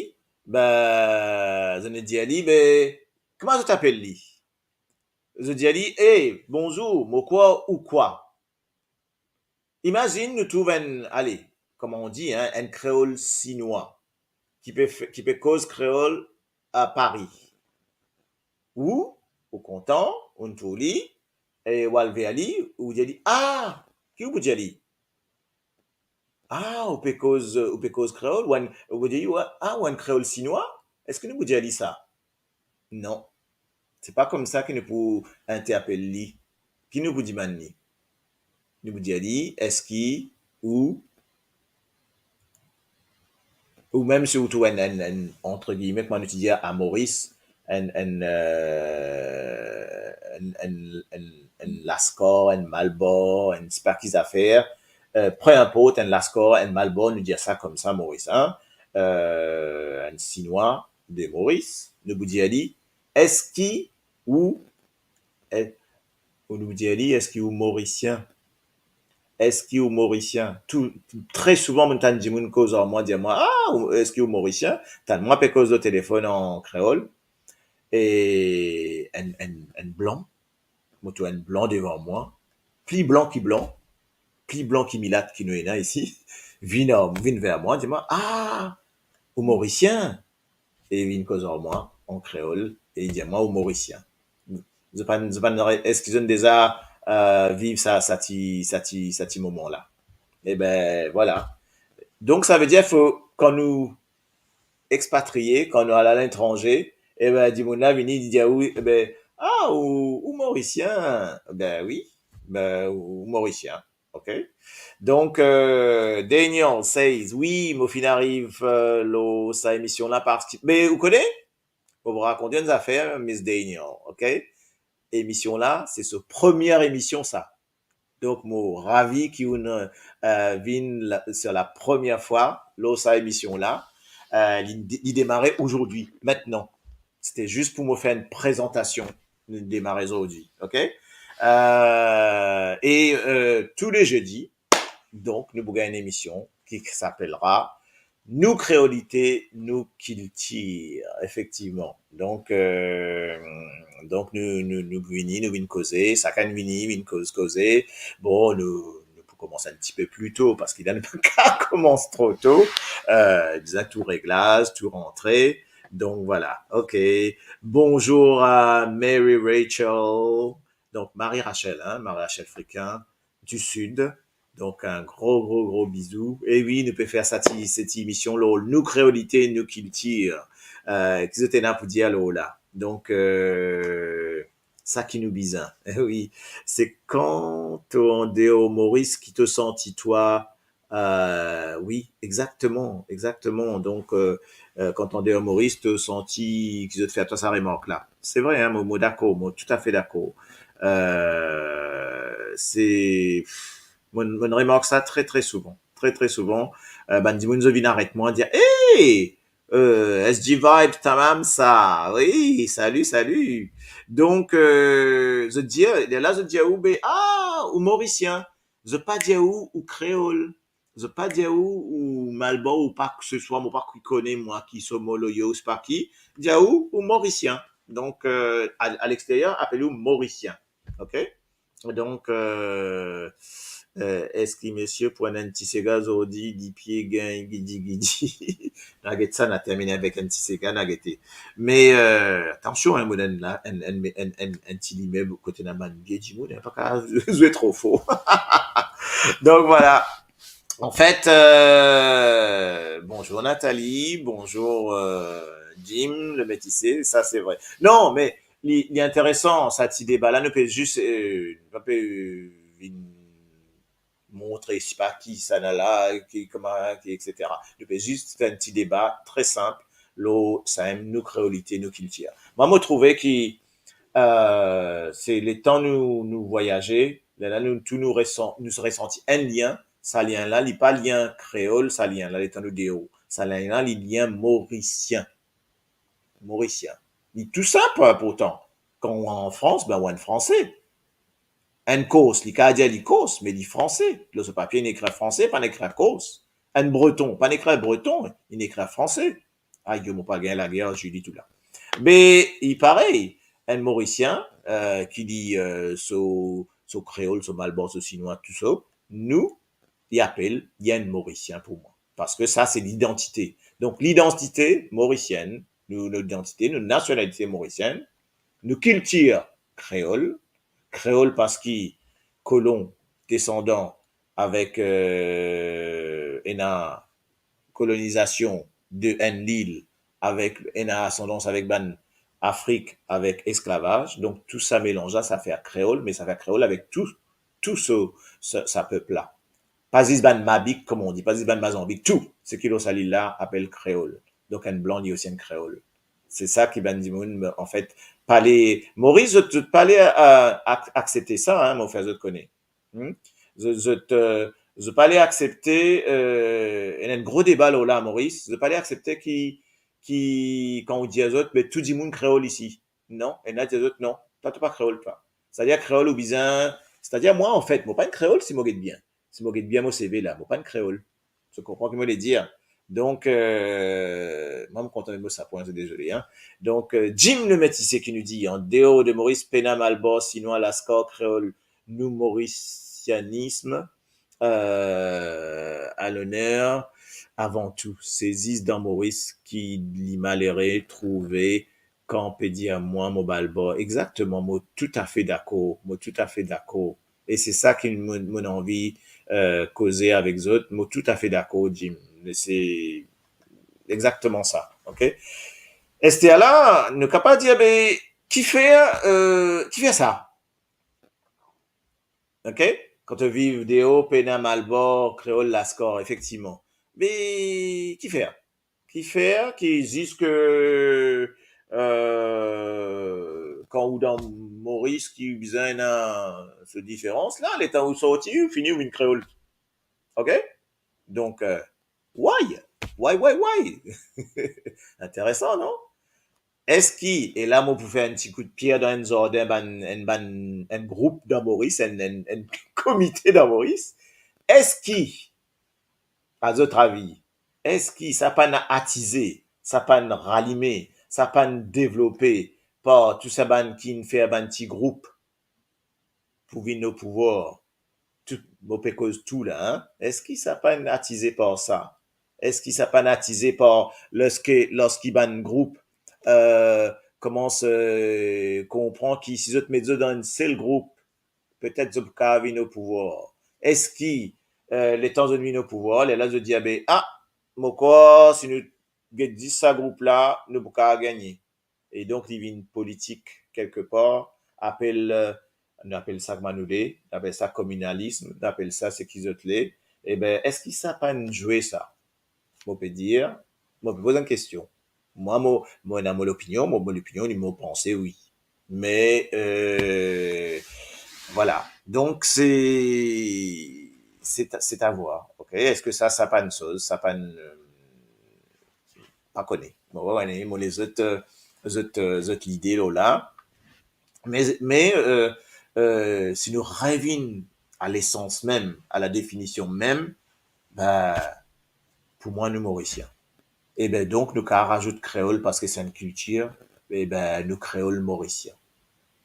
be, zot inn dir li, be, kouma zot apel li? Zot dir li, "Eh, bonzour, mo krwar ou krwar." Imazinn nou trouv enn, ale, kouma on di, hein, enn kreol sinwa, ki pe fe-, ki pe koz kreol a Pari. Ou, ou kontan, ou trouv li, e ou al ver li, ou dir li, "Ah, ki ou pou dir li?" "Ah, ou pe koz, ou pe koz kreol, ou enn," ou pou dir li, "Ah, ou enn kreol sinwa? Eski nou pou dir li sa?" Non. Se pa koumsa ki nou pou interpel li. Ki nou pou dimann li? Nou pou dir li, "Eski ou," ou mem si ou trouv enn, enn, enn, entre guillemets, kouma nou ti dir a Moris, enn, enn, euh, enn, enn, enn, enn Laskar, enn Malbor, enn sipa ki zafer, euh, peu importe, enn Laskar, enn Malbor, nou dir sa koumsa Moris, hein, euh, enn sinwa de Moris, nou pou dir li, "Eski ou," e, ou nou dir li, "Eski ou Morisien? Eski ou Morisien?" Tou, tre souvan, mo tann dimoun koz ar mwa, dir mwa, "Ah, ou, eski ou Morisien?" Tann mwa pe koz lor telefonn an kreol, e enn, enn, enn blan, mo trouv enn blan devan mwa, pli blan ki blan, pli blan ki milat ki nou ena isi, vinn, vinn ver mwa, dir mwa, "Ah, ou Morisien?" E vinn koz ar mwa an kreol, e li dir mwa, "Ou Morisien." Zot pa, zot pa, eski zot inn deza, euh, viv sa, sa ti, sa ti, sa ti moman la? Eben, vwala. Donk, savedir, fo, kan nou expatriye, kan nou al aletranze, eben, dimoun la vini, li dir, "Wi, eben, ah, ou, ou Morisien?" Ben wi, ben, ou Morisien. Ok? Donk, euh, Daniel says, "Wi, mo finn ariv, euh, lor sa emision la parski," me ou kone? Mo pou rakont enn zafer, Miss Daniel, ok? Emision la, se so premie emision sa. Donk, mo ravi ki ou, euh, vinn la, se la premie fwa lor sa emision la. Euh, li, li demare azordi, mintnan. Sete zis pou mo fer enn prezantasion. Nou demare azordi, ok? Euh, e, euh, tou le zedi, donk, nou pou gagn enn emision ki, ki apelra Nou Kreolite, Nou Kiltir, efektivman. Donk, euh, donk nou, nou, nou vini, nou vinn koze, sakenn vini, vinn koz, koze. Bon, nou, nou pou koumans enn tipe pli to, parski la nou pa kav koumans tro to. Euh, bizin tou reglaz, tou rantre. Donk, vwala. Ok. Bonzour a Mary Rachel. Donk, Marie Rachel, hein, Marie Rachel Friquin, du Sud. Donk, enn gro, gro, gro bizou. E wi, nou pe fer sa ti, sa ti emision lor Nou Kreolite, Nou Kiltir. Euh, ki zot ena pou dir lor la? Donk, euh, sa ki nou bizin. Wi, se kan to andeor Moris ki to santi twa, Euh, wi, exakteman, exakteman. Donk, euh, euh, kan to andeor Moris, to santi ki zot fer twa sa remark la. Se vre, hein, mo, mo dakor, mo toutafe dakor. Euh, se, mo, mo remark sa tre, tre souvan. Tre, tre souvan, euh, bann dimoun, zot vinn aret mwa, dir, "Hey! Euh, S G Vibes, tamam sa. Wi, salut, salut." Donk, euh, zot dir, lerla zot dir ou, be, "Ah, ou Morisien." Zot pa dir ou, ou Kreol. Zot pa dir ou, ou Malbar, ou pa ki se swa, mo pa ki kone mwa ki so mo loyo, ou se pa ki. Dir ou, ou Morisien. Donk, euh, a, a lexteryer, apel ou Morisien. Ok? Donk, euh, euh, eski misie pou enn, enn ti sega zordi, lipie gagn gidi gidi? Na get sa, na termine avek enn ti sega, na gete. Me, euh, atansion, hein, mo ena enn, enn, enn, enn, enn ti limeb kote ena bann vie dimoun, hein, pa kav zwe tro for. Donk, vwala. Anfet, euh, bonzour Nathalie, bonzour, euh, Jim, le metise, sa se vre. Non, me li, li interesan, sa ti deba la, nou pe zis, euh, nou pa pe, euh, vinn montre, se pa ki sa ena la, ki, kouma, ki, et cetera. Nou pe zis fer enn ti deba tre sinp, lor samem nou kreolite, nou kiltir. Mwa, mo trouve ki, euh, se letan nou, nou vwayaze, lerla nou tou nou resan-, nou resanti enn lien, sa lien la, li pa lien kreol, sa lien la, letan nou deor, sa lien la, li lien morisien. Morisien. Li tou sinp, pourtan. Kan ou an Frans, be, ou enn Franse. Enn Kors, li kav dir li Kors, me li Franse. Lor so papie, inn ekrir Franse, pa'nn ekrir Kors. Enn Breton, pa'nn ekrir Breton, inn ekrir Franse. Ayo, mo pa gagn lager, Julie, tou la. Me li parey, enn Morisien, euh, ki li, euh, so, so kreol, so malbar, so sinwa, tou sa, nou, li apel, li enn Morisien pou mwa. Parski sa, se lidantite. Donk, lidantite morisienn, nou, nou lidantite, nou nasionalite morisienn, nou kiltir kreol, kreol parski kolon desandan avek, euh, ena kolonizasion de enn lil, avek ena asandans avek bann Afrik, avek esklavaz. Donk, tou sa melanz la, sa fer kreol, me sa fer kreol avek tou, tou so, sa, sa pep la. Pa zis bann Mabik, kouma on di, pa zis bann Mazanbik, tou seki lor sa lil la apel kreol. Donk, enn blan, li osi enn kreol. Se sa ki bann dimoun, anfet, pale, Moris, zot, zot pale, euh, ak-, aksepte sa, hein, mo fer zot kone. Hmm? Zot, zot, euh, zot pale aksepte, euh, ena enn gro deba lor la, Moris, zot pale aksepte ki, ki, kan ou dir zot, be tou dimoun kreol isi. Non, ena dir zot, non, twa, to pa kreol, twa. Setadir kreol ou bizin, setadir mwa, anfet, mo pa enn kreol si mo get bien. Si mo get bien mo seve la, mo pa enn kreol. Zot konpran ki mo le dir? Donk, euh, mwa, mo kontan met mo sa pwin, zot dezole, hein. Donk, euh, Jim le Metise ki nou dir, an deor de Moris, pena Malbar, sinwa, Laskar, kreol, nou morisianism, euh, a loner avan tou. Se zis dan Moris ki li malere trouve kan pe dir mwa mo malbar. Exakteman, mo toutafe dakor, mo toutafe dakor. E se sa ki mo, mo anvi, euh, koze avek zot. Mo toutafe dakor, Jim. Se exakteman sa, ok? Aster la, nou kapav dir, be, kifer, euh, kifer sa? Ok? Kan to viv deor, pena Malbar, kreol, Laskar, efektivman. Me kifer? Kifer ki ziska, euh, kan ou dan Moris ki bizin ena so diferans la, letan ou sorti, ou fini, ou vinn kreol. Ok? Donk, euh, why? Why, why, why? Interesan, non? Eski, e la mo pou fer enn ti kout pier dan enn zardin, bann, enn bann, enn group dan Moris, enn, enn, enn komite dan Moris, eski, a zot avi, eski sa pa'nn atize, sa pa'nn ralime, sa pa'nn devlope par tou sa bann ki'nn fer bann ti group pou vinn o pouvwar, tou, mo pe koz tou la, hein? Eski sa pa'nn atize par sa? Eski sa pa'nn atize par lorski, lorski bann group, euh, koumans, euh, konpran ki si zot met zot dan enn sel group, petet zot pou kav vinn o pouvwar? Eski, euh, letan zot vinn o pouvwar, lerla zot dir, be, ah, mo krwar si nou get zis sa group la, nou pou kav gagne. E donk, li vinn politik kelkepar, apel, euh, nou apel sa kouma nou le, nou apel sa kominalism, nou apel sa seki zot le, Eben, eski sa pa'nn zwe sa? Mo pe dir, mo pe poz enn kestion. Mwa, mo, mo ena mo lopinion, mo, mo lopinion, mo panse, wi. Me, euh, vwala. Donk, se, se, se a vwar, ok? Eski sa, sa pa'nn soz, sa pa'nn, euh, pa kone. Mo, mo, mo les zot, euh, zot, euh, zot lide lor la. Me, me, euh, euh, si nou revinn a lesans mem, a la definision mem, be, pou mwa, nou Morisien. Eben, donk, nou kapav razout kreol parski se enn kiltir, eben, nou kreol morisien.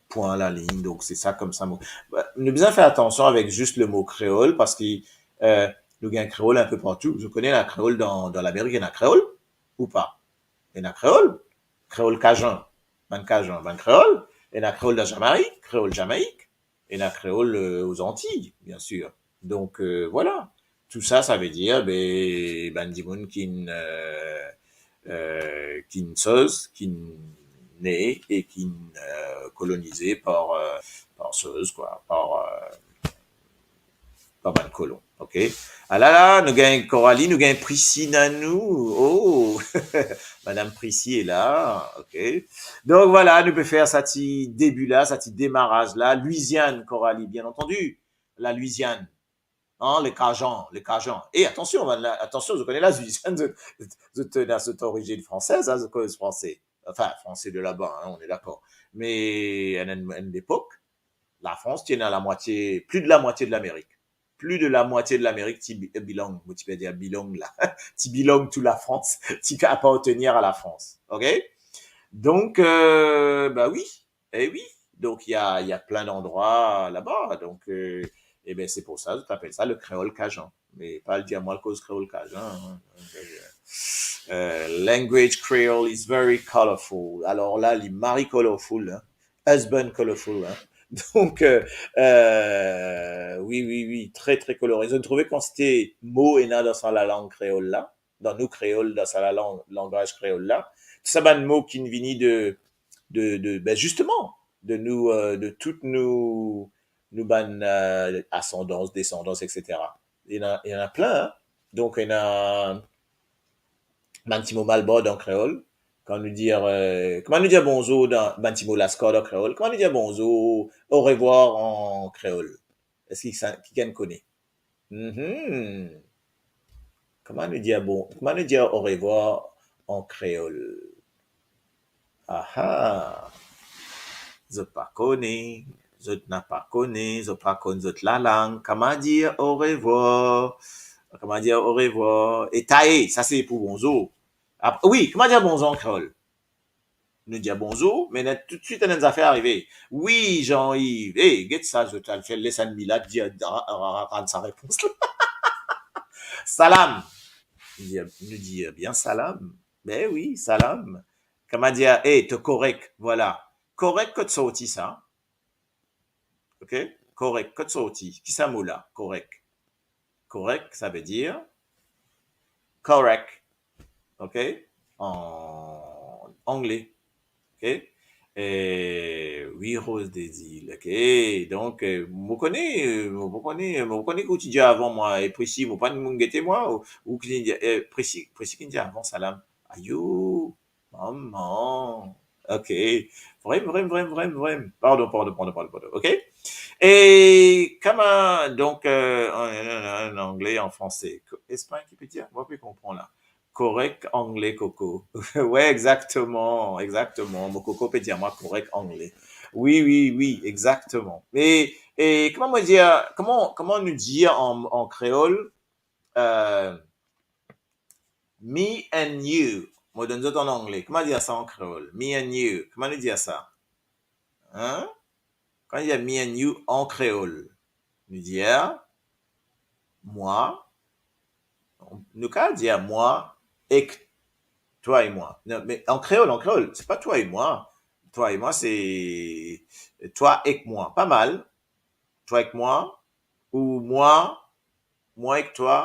Pwin, lalign. Donk, se sa koumsa mo, be, nou bizin fer atansion avek zis le mo kreol parski, euh, nou gagn kreol inpe partou. Zot kone ena kreol dan, dan Lamerik, ena kreol ou pa? Ena kreol, kreol Kazan, bann Kazan, bann kreol, ena kreol dan Zamaik, kreol Zamaik, ena kreol, euh, o Zantiy, bien sir. Donk, euh, vwala. Tou sa, sa ve dir, be, bann dimoun ki'nn, euh, euh, ki'nn soz, ki'nn ne e ki'nn, euh, kolonize par, euh, par soz, kwa, par, euh, par bann kolon, ok? Alala, nou gagn Coralie, nou gagn Prissy, Nanou, oh, Madame Prissy est là, ok? Donk vwala, nou pe fer sa ti debi la, sa ti demaraz la. Louisiane, Coralie, bien entendu, la Louisiane, hein, les Cajuns, les Cajuns. E atansion, bann la, atansion, zot kone la Louisiane, zot, zot, zot ena zot orizinn fransez, hein, zot koz franse. Enfin, français de là-bas, hein, on est d'accord. Me enn, enn, enn lepok, Lafrans ti ena lamwatie, plis de lamwatie de Lamerik. Plis de lamwatie de Lamerik ti bi-, bilang, mo ti pe dir bilang la. Ti bilang to Lafrans, ti pe apartenir a Lafrans. Ok? Donk, euh, ba wi, e wi. Donk, il y a, il y a plein d'endroits là-bas. Donk, euh, eben, se pou sa, zot apel sa le kreol Kazan. Me pa al dir mwa, al koz kreol Kazan, hein. Euh, language Creole is very colorful. Alor la, li mari colorful, hein. Husband colorful, hein. Donk, euh, euh, wi, wi, wi, tre, tre kolore. Zot trouve kantite mo ena dan sa lalang kreol la, dan nou kreol, dan sa lalang, langaz kreol la. Tou sa bann mo ki'nn vini de, de, de, ben, zisteman, de nou, euh, de tout nou, nou bann, euh, asandans, desandans, et cetera. Ena, ena plin, hein. Donk, ena bann ti mo malbar dan kreol. Kan nou dir, euh, kouma nou dir bonzour dan, bann ti mo laskar dan kreol? Kouma nou dir bonzour, orevwar an kreol? Eski sa, kikenn kone? Mhm. Kouma nou dir bon, kouma nou dir orevwar an kreol? Aha. Zot pa kone, zot napa kone, zot pa konn zot lalang. Kouma dir orevwar? Kouma dir orevwar? E taye, sa se pou bonzour. Ap-, wi, kouma dir bonzour an kreol? Nou dir bonzour, me ena toutswit enn zafer arive. Wi, Jean-Yves. E, get sa, zot al fer les enn milat, dir, ra-, ra-, ra-, rann sa repons la. Salam. Nou dir, nou dir bien salam. Ben wi, salam. Kouma dir, e, to korek, vwala. Korek kot sorti sa? Ok? Korek, kot sorti? Ki sa mo la? Korek. Korek, sa ve dir korek. Ok? An angle. Ok? E wi, Rose Désir, ok? Donk, euh, mo kone, mo kone, mo kone ki ou ti dir avan mwa, e Prisi, mo pa moun gete mwa, ou, ou ki dir, e Prisi, Prisi ki dir avan salam. Ayo, mama. Ok. Vrem, vrem, vrem, vrem, vrem. Pardon, pardon, pardon, pardon, pardon. Ok? E kouma, donk, euh, an, an, an, an angle, an franse. Ko-, Espagn ki pe dir? Mo pa pe konpran la. Korek angle, koko. Wi, exakteman, exakteman. Mo koko pe dir mwa korek angle. Wi, wi, wi, exakteman. E, e kouma mo dir, kouma, kouma nou dir an, an kreol, euh, me and you. Mo donn zot an angle. Kouma dir sa an kreol? Me and you. Kouma nou dir sa? Hein? Kan nou dir me and you an kreol, nou dir mwa, nou kapav dir mwa ek twa e mwa. Non, me an kreol, an kreol, se pa twa e mwa. Twa e mwa, se twa ek mwa. Pa mal. Twa ek mwa, ou mwa, mwa ek twa.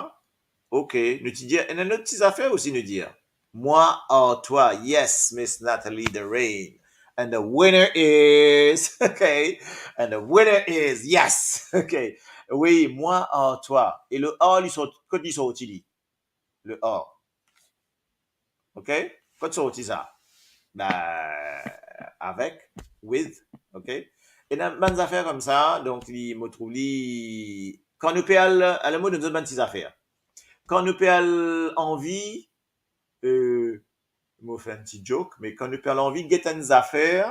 Ok, nou ti dir, ena enn lot ti zafer osi nou dir. Mwa ar twa, yes, Miss Natalie Derain. And the winner is, okay, and the winner is, yes, okay. Oui, moi en toi. E le or, li sort, kot li sorti li? Le or. Ok? Kot sorti sa? Be, avek, with, ok? Ena bann zafer koumsa, donk li, mo trouv li, kan nou pe al, ale mo donn zot bann ti zafer. Kan nou pe al anvi, euh, mo fer enn ti joke, me kan nou pe al anvi get enn zafer,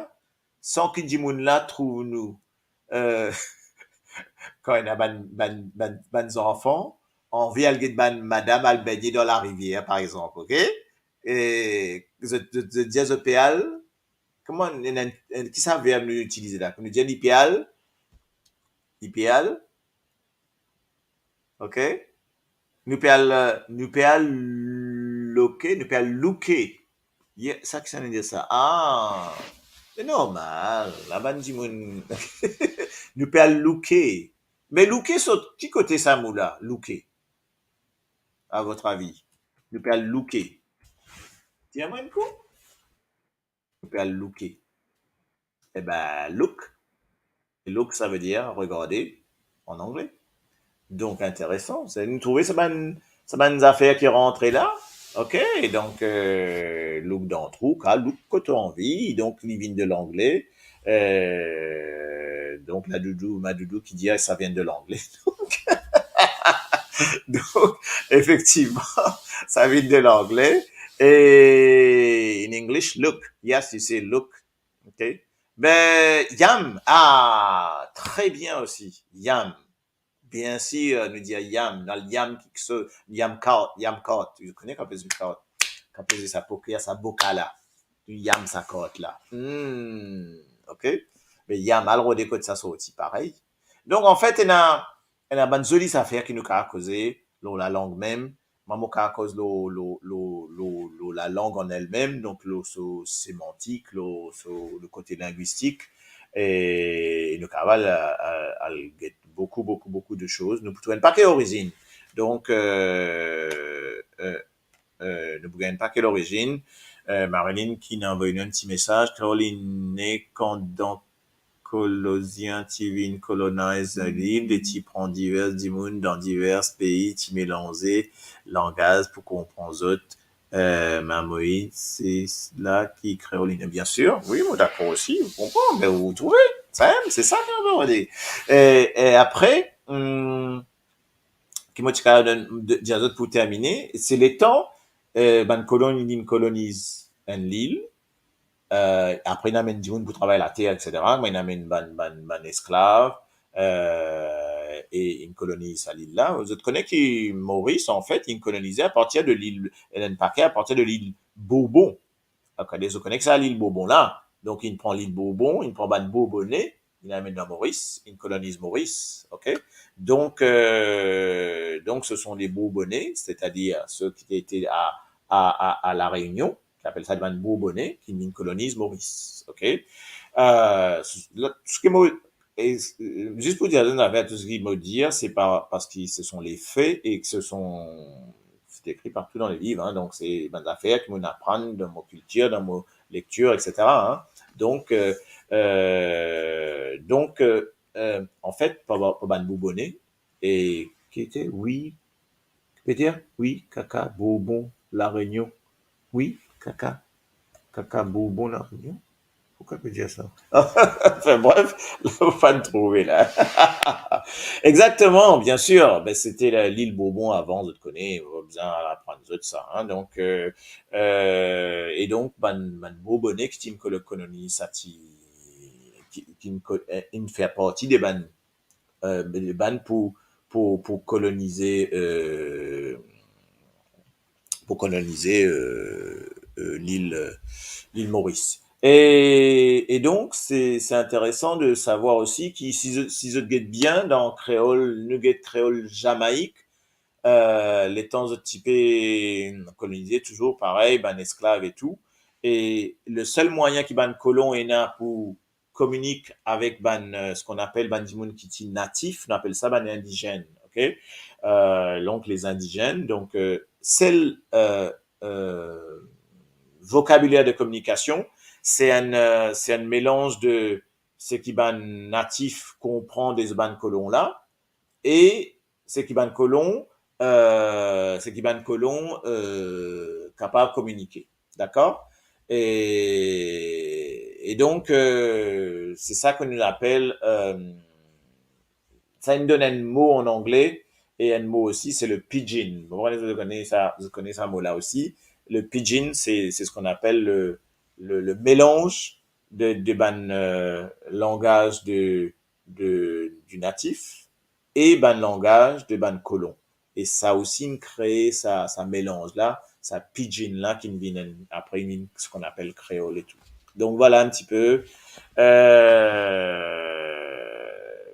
san ki dimoun la trouv nou, euh, kan ena bann, bann, bann, bann zanfan anvi al get bann madam al begne dan larivier, par exanp, ok? E zot, zot, zot dir zot pe al, kouma, ena enn, enn, ki sa verb nou itilize la? Nou dir li pe al, li pe al, ok? Nou pe al, nou pe al loke, nou pe al louke. Ye, sa ki sa nou dir sa? Ah, se normal, la bann dimoun. Nou pe al louke. Me louke sort ki kote sa mo la, louke? À votre avis? Nou pe al louke. Dir mwa enn kou. Nou pe al louke. E be, look. E look, sa ve dir regarder en anglais. Donk, interesan. Se, nou trouve sa bann, sa bann zafer ki rantre la. Ok, donk, euh, look dan trou, ka look kot to anvi. Donk, li vinn de langle. Euh, donk, la doudou, ma doudou ki dir sa vinn de langle. Donk, donk, efektivman, sa vinn de langle. E in English, look. Yes, you say look. Ok. Be, yam. Ah, très bien aussi. Yam. Bien sûr, nou dir yam. Nou al yam kiksoz, yam cart, yam cart. Ou kone kan pe dir cart? Kan pe dir sa poker, sa boka la. Nou yam sa cart la. Hmm, ok. Me yam, al rode kot sa sorti, parey. Donk, anfet, ena, ena bann zoli zafer ki nou kapav koze lor lalang mem. Mwa, mo kapav koz lor, lor, lor, lor, lor lalang an elmem, donk lor so semantik, lor so le kote lingwistik, e nou kapav al, al, al get boukou, boukou, boukou de soz. Nou pou trouv enn pake orizinn. Donk, euh, euh, euh, nou pou gagn enn pake lorizinn. Euh, Marilyn ki inn anvoy nou enn ti mesaz. Caroline, kan dan Kolonizan ti vinn koloniz lil, li ti pran diver dimoun dan diver pei, ti melanze langaz pou konpran zot. Euh, Mamoid, se la ki kreol, bien sûr. Oui, mo dakor osi, mo konpran, me ou trouve, sa mem, se sa ki mo pe dir. E, e apre, hmm, ki mo ti kapav donn, de, dir zot pou termine, se letan, euh, bann kolon inn koloniz enn lil, euh, apre inn amenn dimoun pou travay later, et cetera. Kouma inn amenn bann, bann, bann esklav, euh, e inn koloniz sa lil la. Zot kone ki Moris, anfet, inn kolonize apartir de lil, enn pake apartir de lil Bourbon. Apre, zot kone ki sa lil Bourbon la. Donk, inn pran lil Bourbon, inn pran bann Bourbonais, inn amenn dan Moris, inn koloniz Moris, ok? Donc, euh, donc, ce sont les Bourbonnais, c'est-à-dire ceux qui étaient à, à, à, à La Réunion, ki apel sa bann Bourbonnais, ki vinn koloniz Moris, ok? Euh, la, seki mo, e, e, zis pou dir, zot inn aver tou seki mo dir, se pa, parski ce sont les faits et que ce sont, c'est écrit partout dans les livres, hein, donk se bann zafer ki mo'nn aprann dan mo kiltir, dan mo lektir, et cetera, hein. Donk, euh, euh, donk, euh, euh, anfet, pou, pou bann Bourbonnais, e ki ete, wi, ki pe dir, wi, kaka, Bourbon, La Réunion. Wi, kaka, kaka, Bourbon, La Réunion. Pourquoi pe dir sa? Enfin, bref, la, ou finn trouve la. Exactement, bien sûr. Ben, c'était la, l'île Bourbon avant, zot kone, mo pa bizin aprann zot sa, hein. Donc, euh, euh, et donc, bann, bann Bourbonnais ki ti inn kolo-, koloniz sa ti, ki, ki inn ko-, euh, inn fer parti de bann, euh, de bann pou, pou, pou kolonize, euh, pou kolonize, euh, euh, lil, euh, lil Moris. E, e donk, se, se interesan de savoir osi ki, si zot, si zot get bien dan kreol, nou get kreol Zamaik, euh, letan zot ti pe kolonize, touzour parey, bann esklav e tou. E le sel mwayin ki bann kolon ena pou kominik avek bann, euh, ce qu'on appelle bann dimoun ki ti natif, nou apel sa bann indizenn, ok? Euh, donc, les indigènes, donc, euh, sel, euh, euh, vokabiler de kominikasion, se enn, euh, se enn melanz de seki bann natif konpran de bann kolon la, e seki bann kolon, euh, seki bann kolon, euh, kapav kominike. Dakor? E, e donk, euh, se sa ke nou apel, euh, sa inn donn enn mo an angle, e enn mo osi, se le pidgin. Bon, zot kone sa, zot kone sa mo la osi. Le pidgin, se, se seki nou apel le, le, le melanz de, de bann, euh, langaz de, de, di natif e bann langaz de bann kolon. E sa osi inn kree sa, sa melanz la, sa pidgin la ki vinn, apre vinn seki nou apel kreol e tou. Donk, vwala enn ti pe, euh,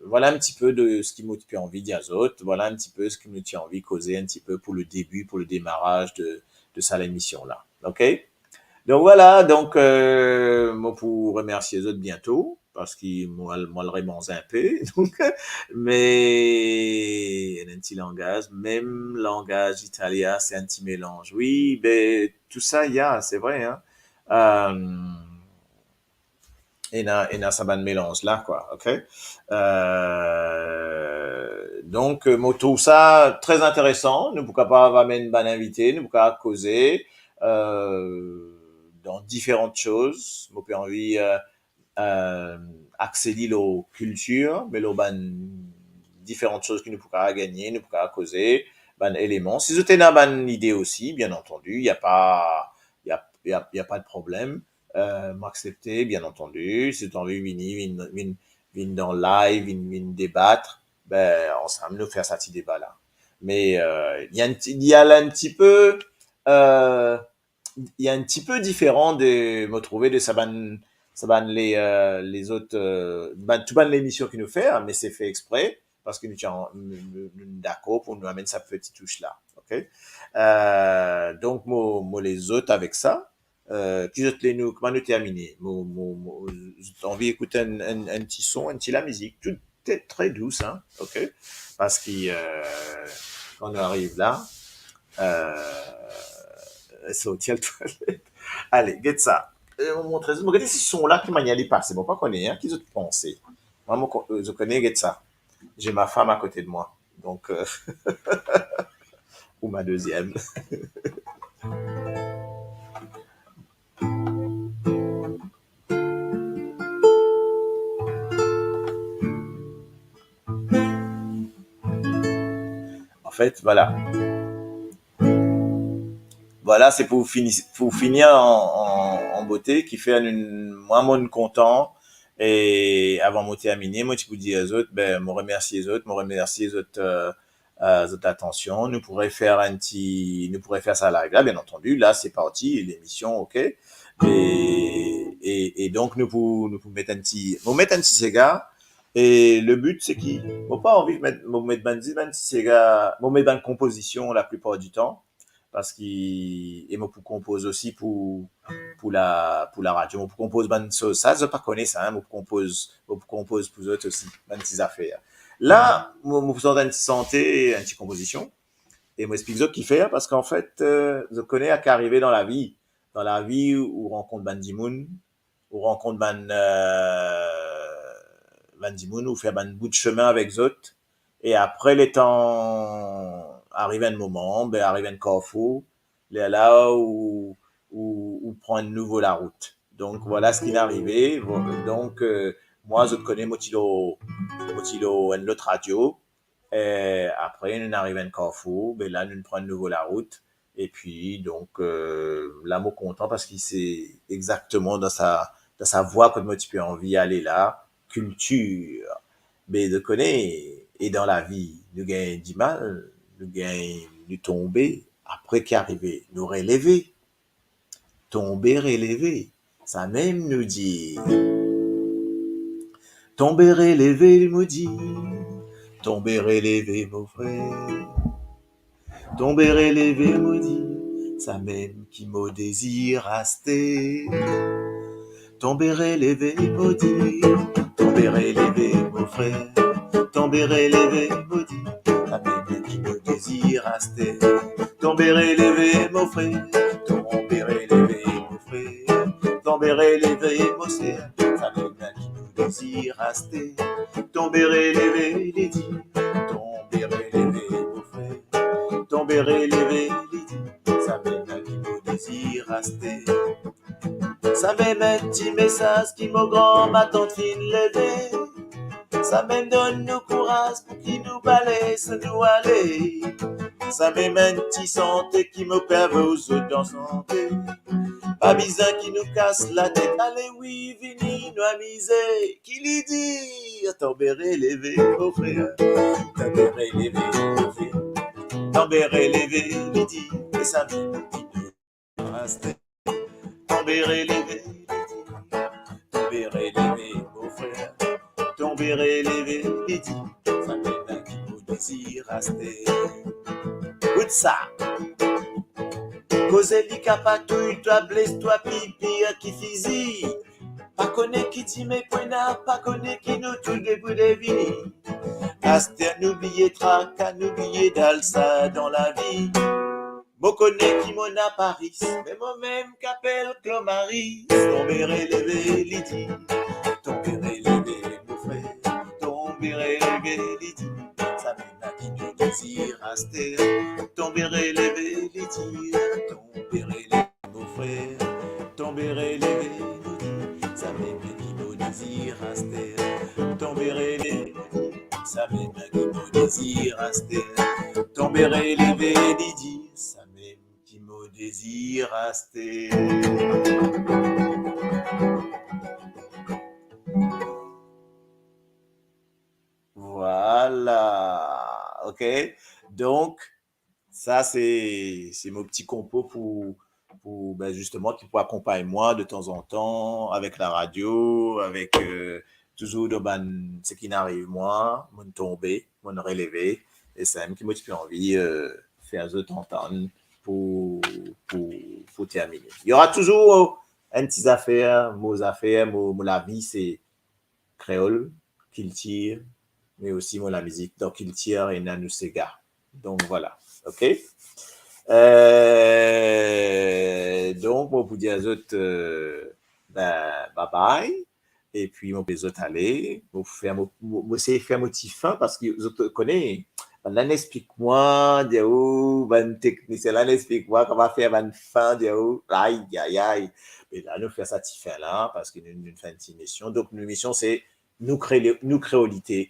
vwala enn ti pe de seki mo ti pe anvi dir zot, vwala enn ti pe seki mo ti anvi koze enn ti pe pou le debi, pou le demaraz de, de sa lemision la. Ok? Donk, vwala, donk, euh, mo pou remersie zot biento, parski mo al, mo al remanz enn pe, donk, me enn ti langaz, mem langaz italien, se enn ti melanz. Wi, be, tou sa, ya, se vre, hein. Euh, ena, ena sa bann melanz la, kwa, ok? Euh, donk, mo trouv sa tre interesan. Nou pou kapav amenn bann invite, nou pou kapav koze, euh, dan diferan soz. Mo pe anvi, euh, euh, axe li lor kiltir, me lor bann diferan soz ki nou pou kapav gagne, nou pou kapav koze, bann eleman. Si zot ena bann lide osi, bien antandi, y a pa, y a, y a, y a pa de problem. Euh, mo aksepte, bien antandi. Si zot anvi vini, vinn, vinn, vinn dan live, vinn, vinn debat, be, ansam nou fer sa ti deba la. Me, euh, li enn ti, li al enn ti pe, euh, li enn ti pe diferan de, mo trouve, de sa bann, sa bann le, euh, lezot, euh, bann, tou bann lemision ki nou fer, me se fer expre, parski nou ti an-, nou, nou, nou dakor pou nou amenn sa peti tous la, ok? Euh, donk, mo, mo les zot avek sa. Euh, ki zot le nou, kouma nou termine? Mo, mo, mo, zot anvi ekout enn, enn, enn ti son, enn ti lamizik, tou tre, tre dous, hein, ok? Parski, euh, kan nou ariv la, euh, sorti al twalet. Ale, get sa. Euh, mo montre zot, mo gete si son la, ki manier li pase. Mo pa kone, hein, ki zot panse. Mwa, mo ko-, zot kone, get sa. J'ai ma femme à côté de moi. Donc, euh, ou ma deuxième. Anfet, vwala. Vwala, se pou fini, pou fini an, an, an bote, kifer nou, mwa, mo kontan. E avan mo termine, mo ti pou dir zot, be, mo remersie zot, mo remersie zot, euh, euh, zot atansion. Nou pou refer enn ti, nou pou refer sa live la, bien antandi. La, se parti, lemision, ok? E, e, e donk, nou pou, nou pou met enn ti, mo met enn ti sega. E le but, se ki, mo pa anvi met, mo met bann, bann ti sega, mo met bann konpozision laplipar ditan, parski, e mo pou konpoz osi pou, pou la, pou laradio. Mo pou konpoz bann soz. Sa, zot pa kone sa, hein, mo pou konpoz, mo pou konpoz pou zot osi, bann ti zafer. La, mo, mo pou sort enn ti sante, enn ti konpozision. E mo explik zot kifer, parski anfet, euh, zot kone sa ki arive dan lavi. Dan lavi, ou rankont bann dimoun, ou rankont bann, euh, bann dimoun, ou fer bann bout sime avek zot, e apre, letan ariv enn moman, be, ariv enn karfour, lerla ou, ou, ou pran enn nouvo larout. Donk, vwala seki arive. Vo-, donk, euh, mwa, zot kone, mo ti lor, mo ti lor enn lot radio, e apre, nou ariv enn karfour, be la, nou pran enn nouvo larout. Epi, donk, euh, la, mo kontan parski se exakteman dan sa, dan sa vwa kot mo ti pe anvi ale la, kiltir. Me zot kone, e dan lavi, nou gagn dimal, nou gagn, nou tonbe, apre ki arive, nou releve. Tonbe, releve, samem nou dir. Tonbe, releve, mo dir. Tonbe, releve, mo frer. Tonbe, releve, mo dir, samem ki mo dezir aste. Tonbe, releve, mo dir, tonbe, releve, mo frer. Tonbe, releve, mo dir, samem ki mo dezir aste. Tonbe, releve, mo frer. Tonbe, releve, mo frer. Tonbe, releve, mo ser, samem ki mo dezir aste. Tonbe, releve, li dir, tonbe, Tonbe releve, li di, samem ki mo dezir aster. Samem enn ti mesaz ki mo gran matant finn leve. Samem donn nou kouraz pou ki nou pa les nou ale. Samem enn ti sante ki mo pe avoy zot dan sante. Pa bizin ki nou kas latet, ale wi, vini nou amize. Ki li dir, tonbe releve, mo frer. Tonbe releve, mo frer. Tonbe releve, li dir, e samem ki mo dezir aster. Tonbe releve, li dir. Tonbe releve, mo frer. Tonbe releve, li dir. Samem ki mo dezir aster. Ekout sa. Koze li kapav touy twa, bles twa, pi pir ki fizi. Pa kone ki dime pou ena, pa kone ki nou tou de pou devini. Aster nou bliye traka, nou bliye dalsa dan lavi. Mo kone ki mo na pa ris, me mo mem ki apel Claude Marie. Tonbe releve, li dir. Tonbe releve, mo frer. Tonbe releve, li dir. Samem ki mo dezir aster. Tonbe releve, li dir. Tonbe releve, mo frer. Tonbe releve, li dir. Samem ki mo dezir aster. Tonbe releve, samem ki mo dezir aster. Tonbe releve, li dir. Samem ki mo dezir aster. Vwala. Ok. Donk, sa se, se mo ti konpo pou, pou, ben, zisteman, ki pou akonpagn mwa detanzantan avek laradio, avek, euh, touzour dan bann, seki inn ariv mwa, mo'nn tonbe, mo'nn releve, e samem ki mo ti pe anvi, euh, fer zot antann pou, pou, pou termine. Il y aura toujours enn ti zafer, mo zafer, mo, mo lavi, se kreol, kiltir, me osi mo lamizik. Dan kiltir, ena nou sega. Donk, vwala. Ok? Euh, donk, mo pou dir zot, euh, ben, bye bye. Epi, mo pe zot ale. Mo fer mo, mo, mo sey fer mo ti fin, parski zot kone, bann la inn explik mwa, dir ou, bann teknisien la inn explik mwa kouma fer bann fin, dir ou, ay, ay, ay. Me la, nou fer sa ti fin la, parski nou, nou fer enn ti mision. Donk, nou mision, se nou kre-, nou kreolite,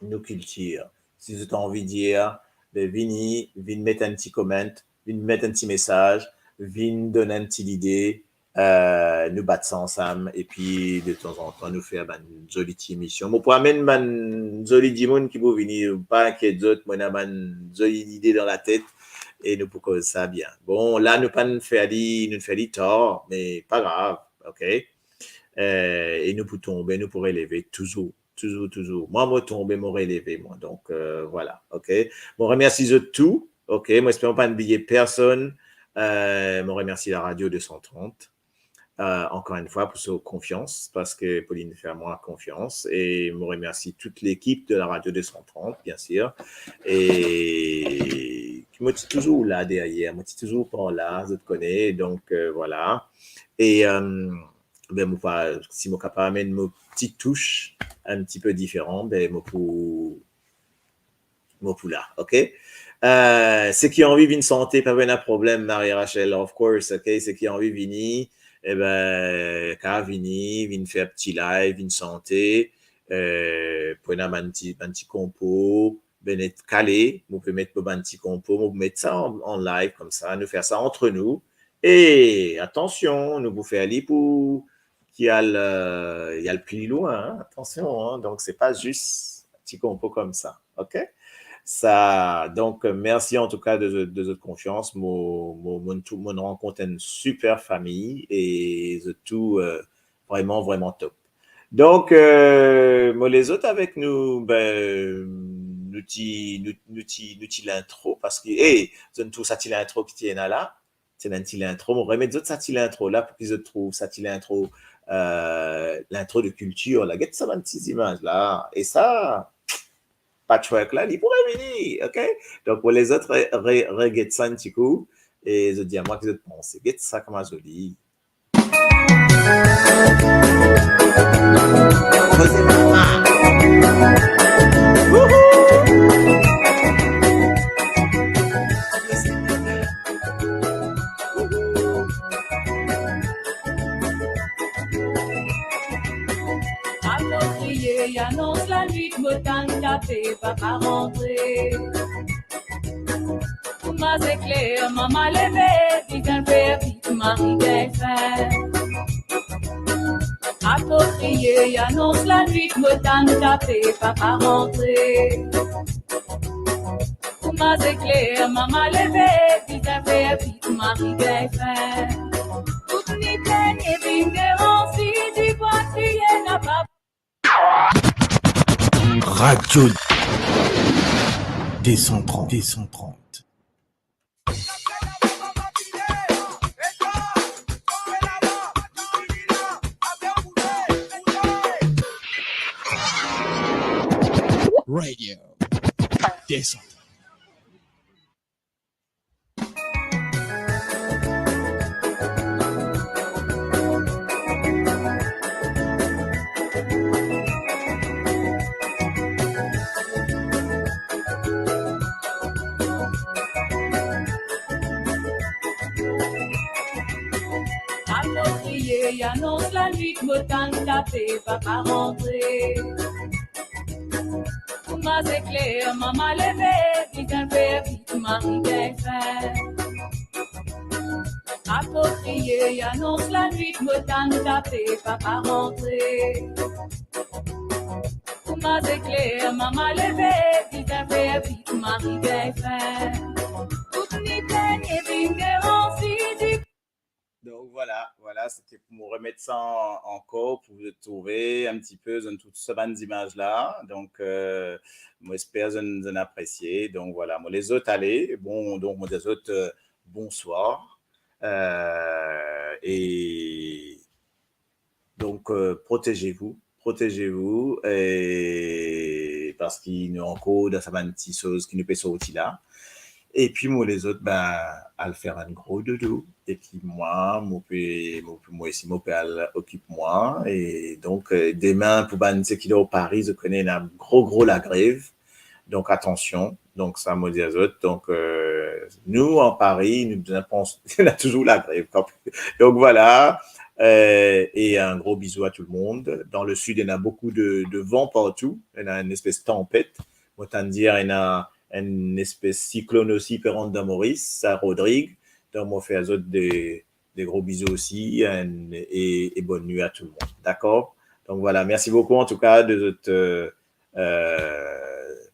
nou kiltir. Si zot anvi dir, be, vini, vinn met enn ti comment, vinn met enn ti mesaz, vinn donn enn ti lide, euh, nou bat sa ansam, epi detanzantan, nou fer bann zoli ti emision. Mo pou amenn bann zoli dimoun ki pou vini, pa inkiet zot, mo ena bann zoli lide dan latet, e nou pou koz sa bien. Bon, la, nou pa'nn fer li, nou fer li tar, me pa grav, ok? Euh, e nou pou tonbe, nou pou releve touzour. Touzour, touzour. Mwa, mo tonbe, mo releve, mwa. Donk, euh, vwala, ok? Mo remersi zot tou, ok? Mo esper mo pa'nn bliye personn. Euh, mo remersi la Radio deux cent trente, euh, ankor enn fwa, pou so konfians, parski pou li fer mwa konfians. E mo remersi tout lekip de la Radio deux cent trente, bien sûr. E ki mo ti touzour la deryer, mo ti touzour par la, zot kone. Donk, euh, vwala. E, euh, ben, mo pa, si mo kapav amenn mo ti touch enn ti pe diferan, ben, mo pou, mo pou la, ok? Euh, seki anvi vinn sante, pa pena problem, Marie Rachel, of course, ok? Seki anvi vini, e ben, kapav vini, vinn fer ti live, vinn sante, euh, pou ena bann ti, bann ti konpo, Benet kale, mo pe met mo bann ti konpo, mo met sa an, an live koumsa, nou fer sa ant nou. E atansion, nou pou fer li pou ki al, euh, li al pli lwin, hein, atansion, hein. Donk, se pa zis ti konpo koumsa, ok? Sa, donk, mersi antouka de, de zot konfians. Mo, mo, mo, tou, mo rankontre enn siper fami e zot tou, euh, vreman, vreman top. Donk, euh, mo les zot avek nou, ben, nou ti, nou, nou ti, nou ti lintro, parski, ey, zot trouv sa ti lintro ki ti ena la, ti ena enn ti lintro, mo remet zot sa ti lintro la, pou ki zot trouv sa ti lintro, euh, lintro de kiltir la. Get sa bann ti zimaz la, e sa, patchwork la, li pou revini, ok? Donk, mo les zot re, re, reget sa enn ti kou, e zot dir mwa ki zot panse. Get sa kouma zoli. Li anons lanwit, mo tann tape, papa rantre. Kouma zekler, mama leve, bizin fer vit, mari gagn fin. Ato kriye, anons lanwit, mo tann tape, papa rantre. Kouma zekler, mama leve, bizin fer vit, mari gagn fin. Tout ni penie vinn devan, si dibwa kriye, napa Radio deux cent trente, deux cent trente. Radio deux cent trente. Ato kriye, anons lanwit, mo tann tape, papa rantre. Kouma zekler, mama leve, bizin fer vit, mari gagn fin. Ato kriye, anons lanwit, mo tann tape, papa rantre. Kouma zekler, mama leve, bizin fer vit, mari gagn fin. Tout ni penie vinn devan, si di Donc voilà, voilà, c'était pour me remettre ça en, encore, pour vous retrouver un petit peu dans tout ce bann d'image là. Donc, euh, mo esper zot, zot apresie. Donc voilà, mo les autres, allez, bon, donc mo les autres, euh, bonsoir. Euh, et donc, euh, protégez-vous, protégez-vous, et parce qu'il y a encore dans sa bann ti soz ki nou pe sorti la. Epi mo les autres, ben, al fer enn gro dodo. Epi mwa, mo pe, mo, mo osi, mo pe al okip mwa. E donk, euh, demin, pou bann seki dan Paris, zot kone ena gro, gro lagrev. Donk, atansion. Donk, sa, mo dir zot. Donk, euh, nou, an Paris, nou bizin pans, ena touzour lagrev. Donk, voilà. Euh, et un gros bisou à tout le monde. Dans le sud, il y a beaucoup de, de vent partout. Il y a une espèce de tempête. Mo tann dir, ena enn espes siklonn osi pe rant dan Moris, sa Rodrig. Donk, mo fer zot de, de gro bizou osi, e, e bonn nwi a tou le mond. Dakor? Donk, voilà, mersi boukou, an tou ka, de zot, euh, euh,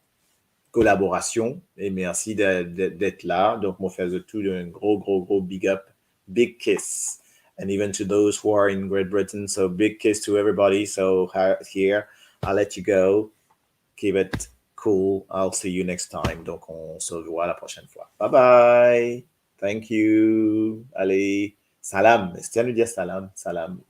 kolaborasion, e mersi de, de, d'être là. Donk, mo fer zot tou enn gro, gro, gro big up, big kiss. And even to those who are in Great Britain, so big kiss to everybody. So, ha-, here, I'll let you go. Keep it cool. I'll see you next time. Donc, on se revoit la prochaine fois. Bye bye. Thank you. Allez, salam. Est-ce que nous dit salam? Salam.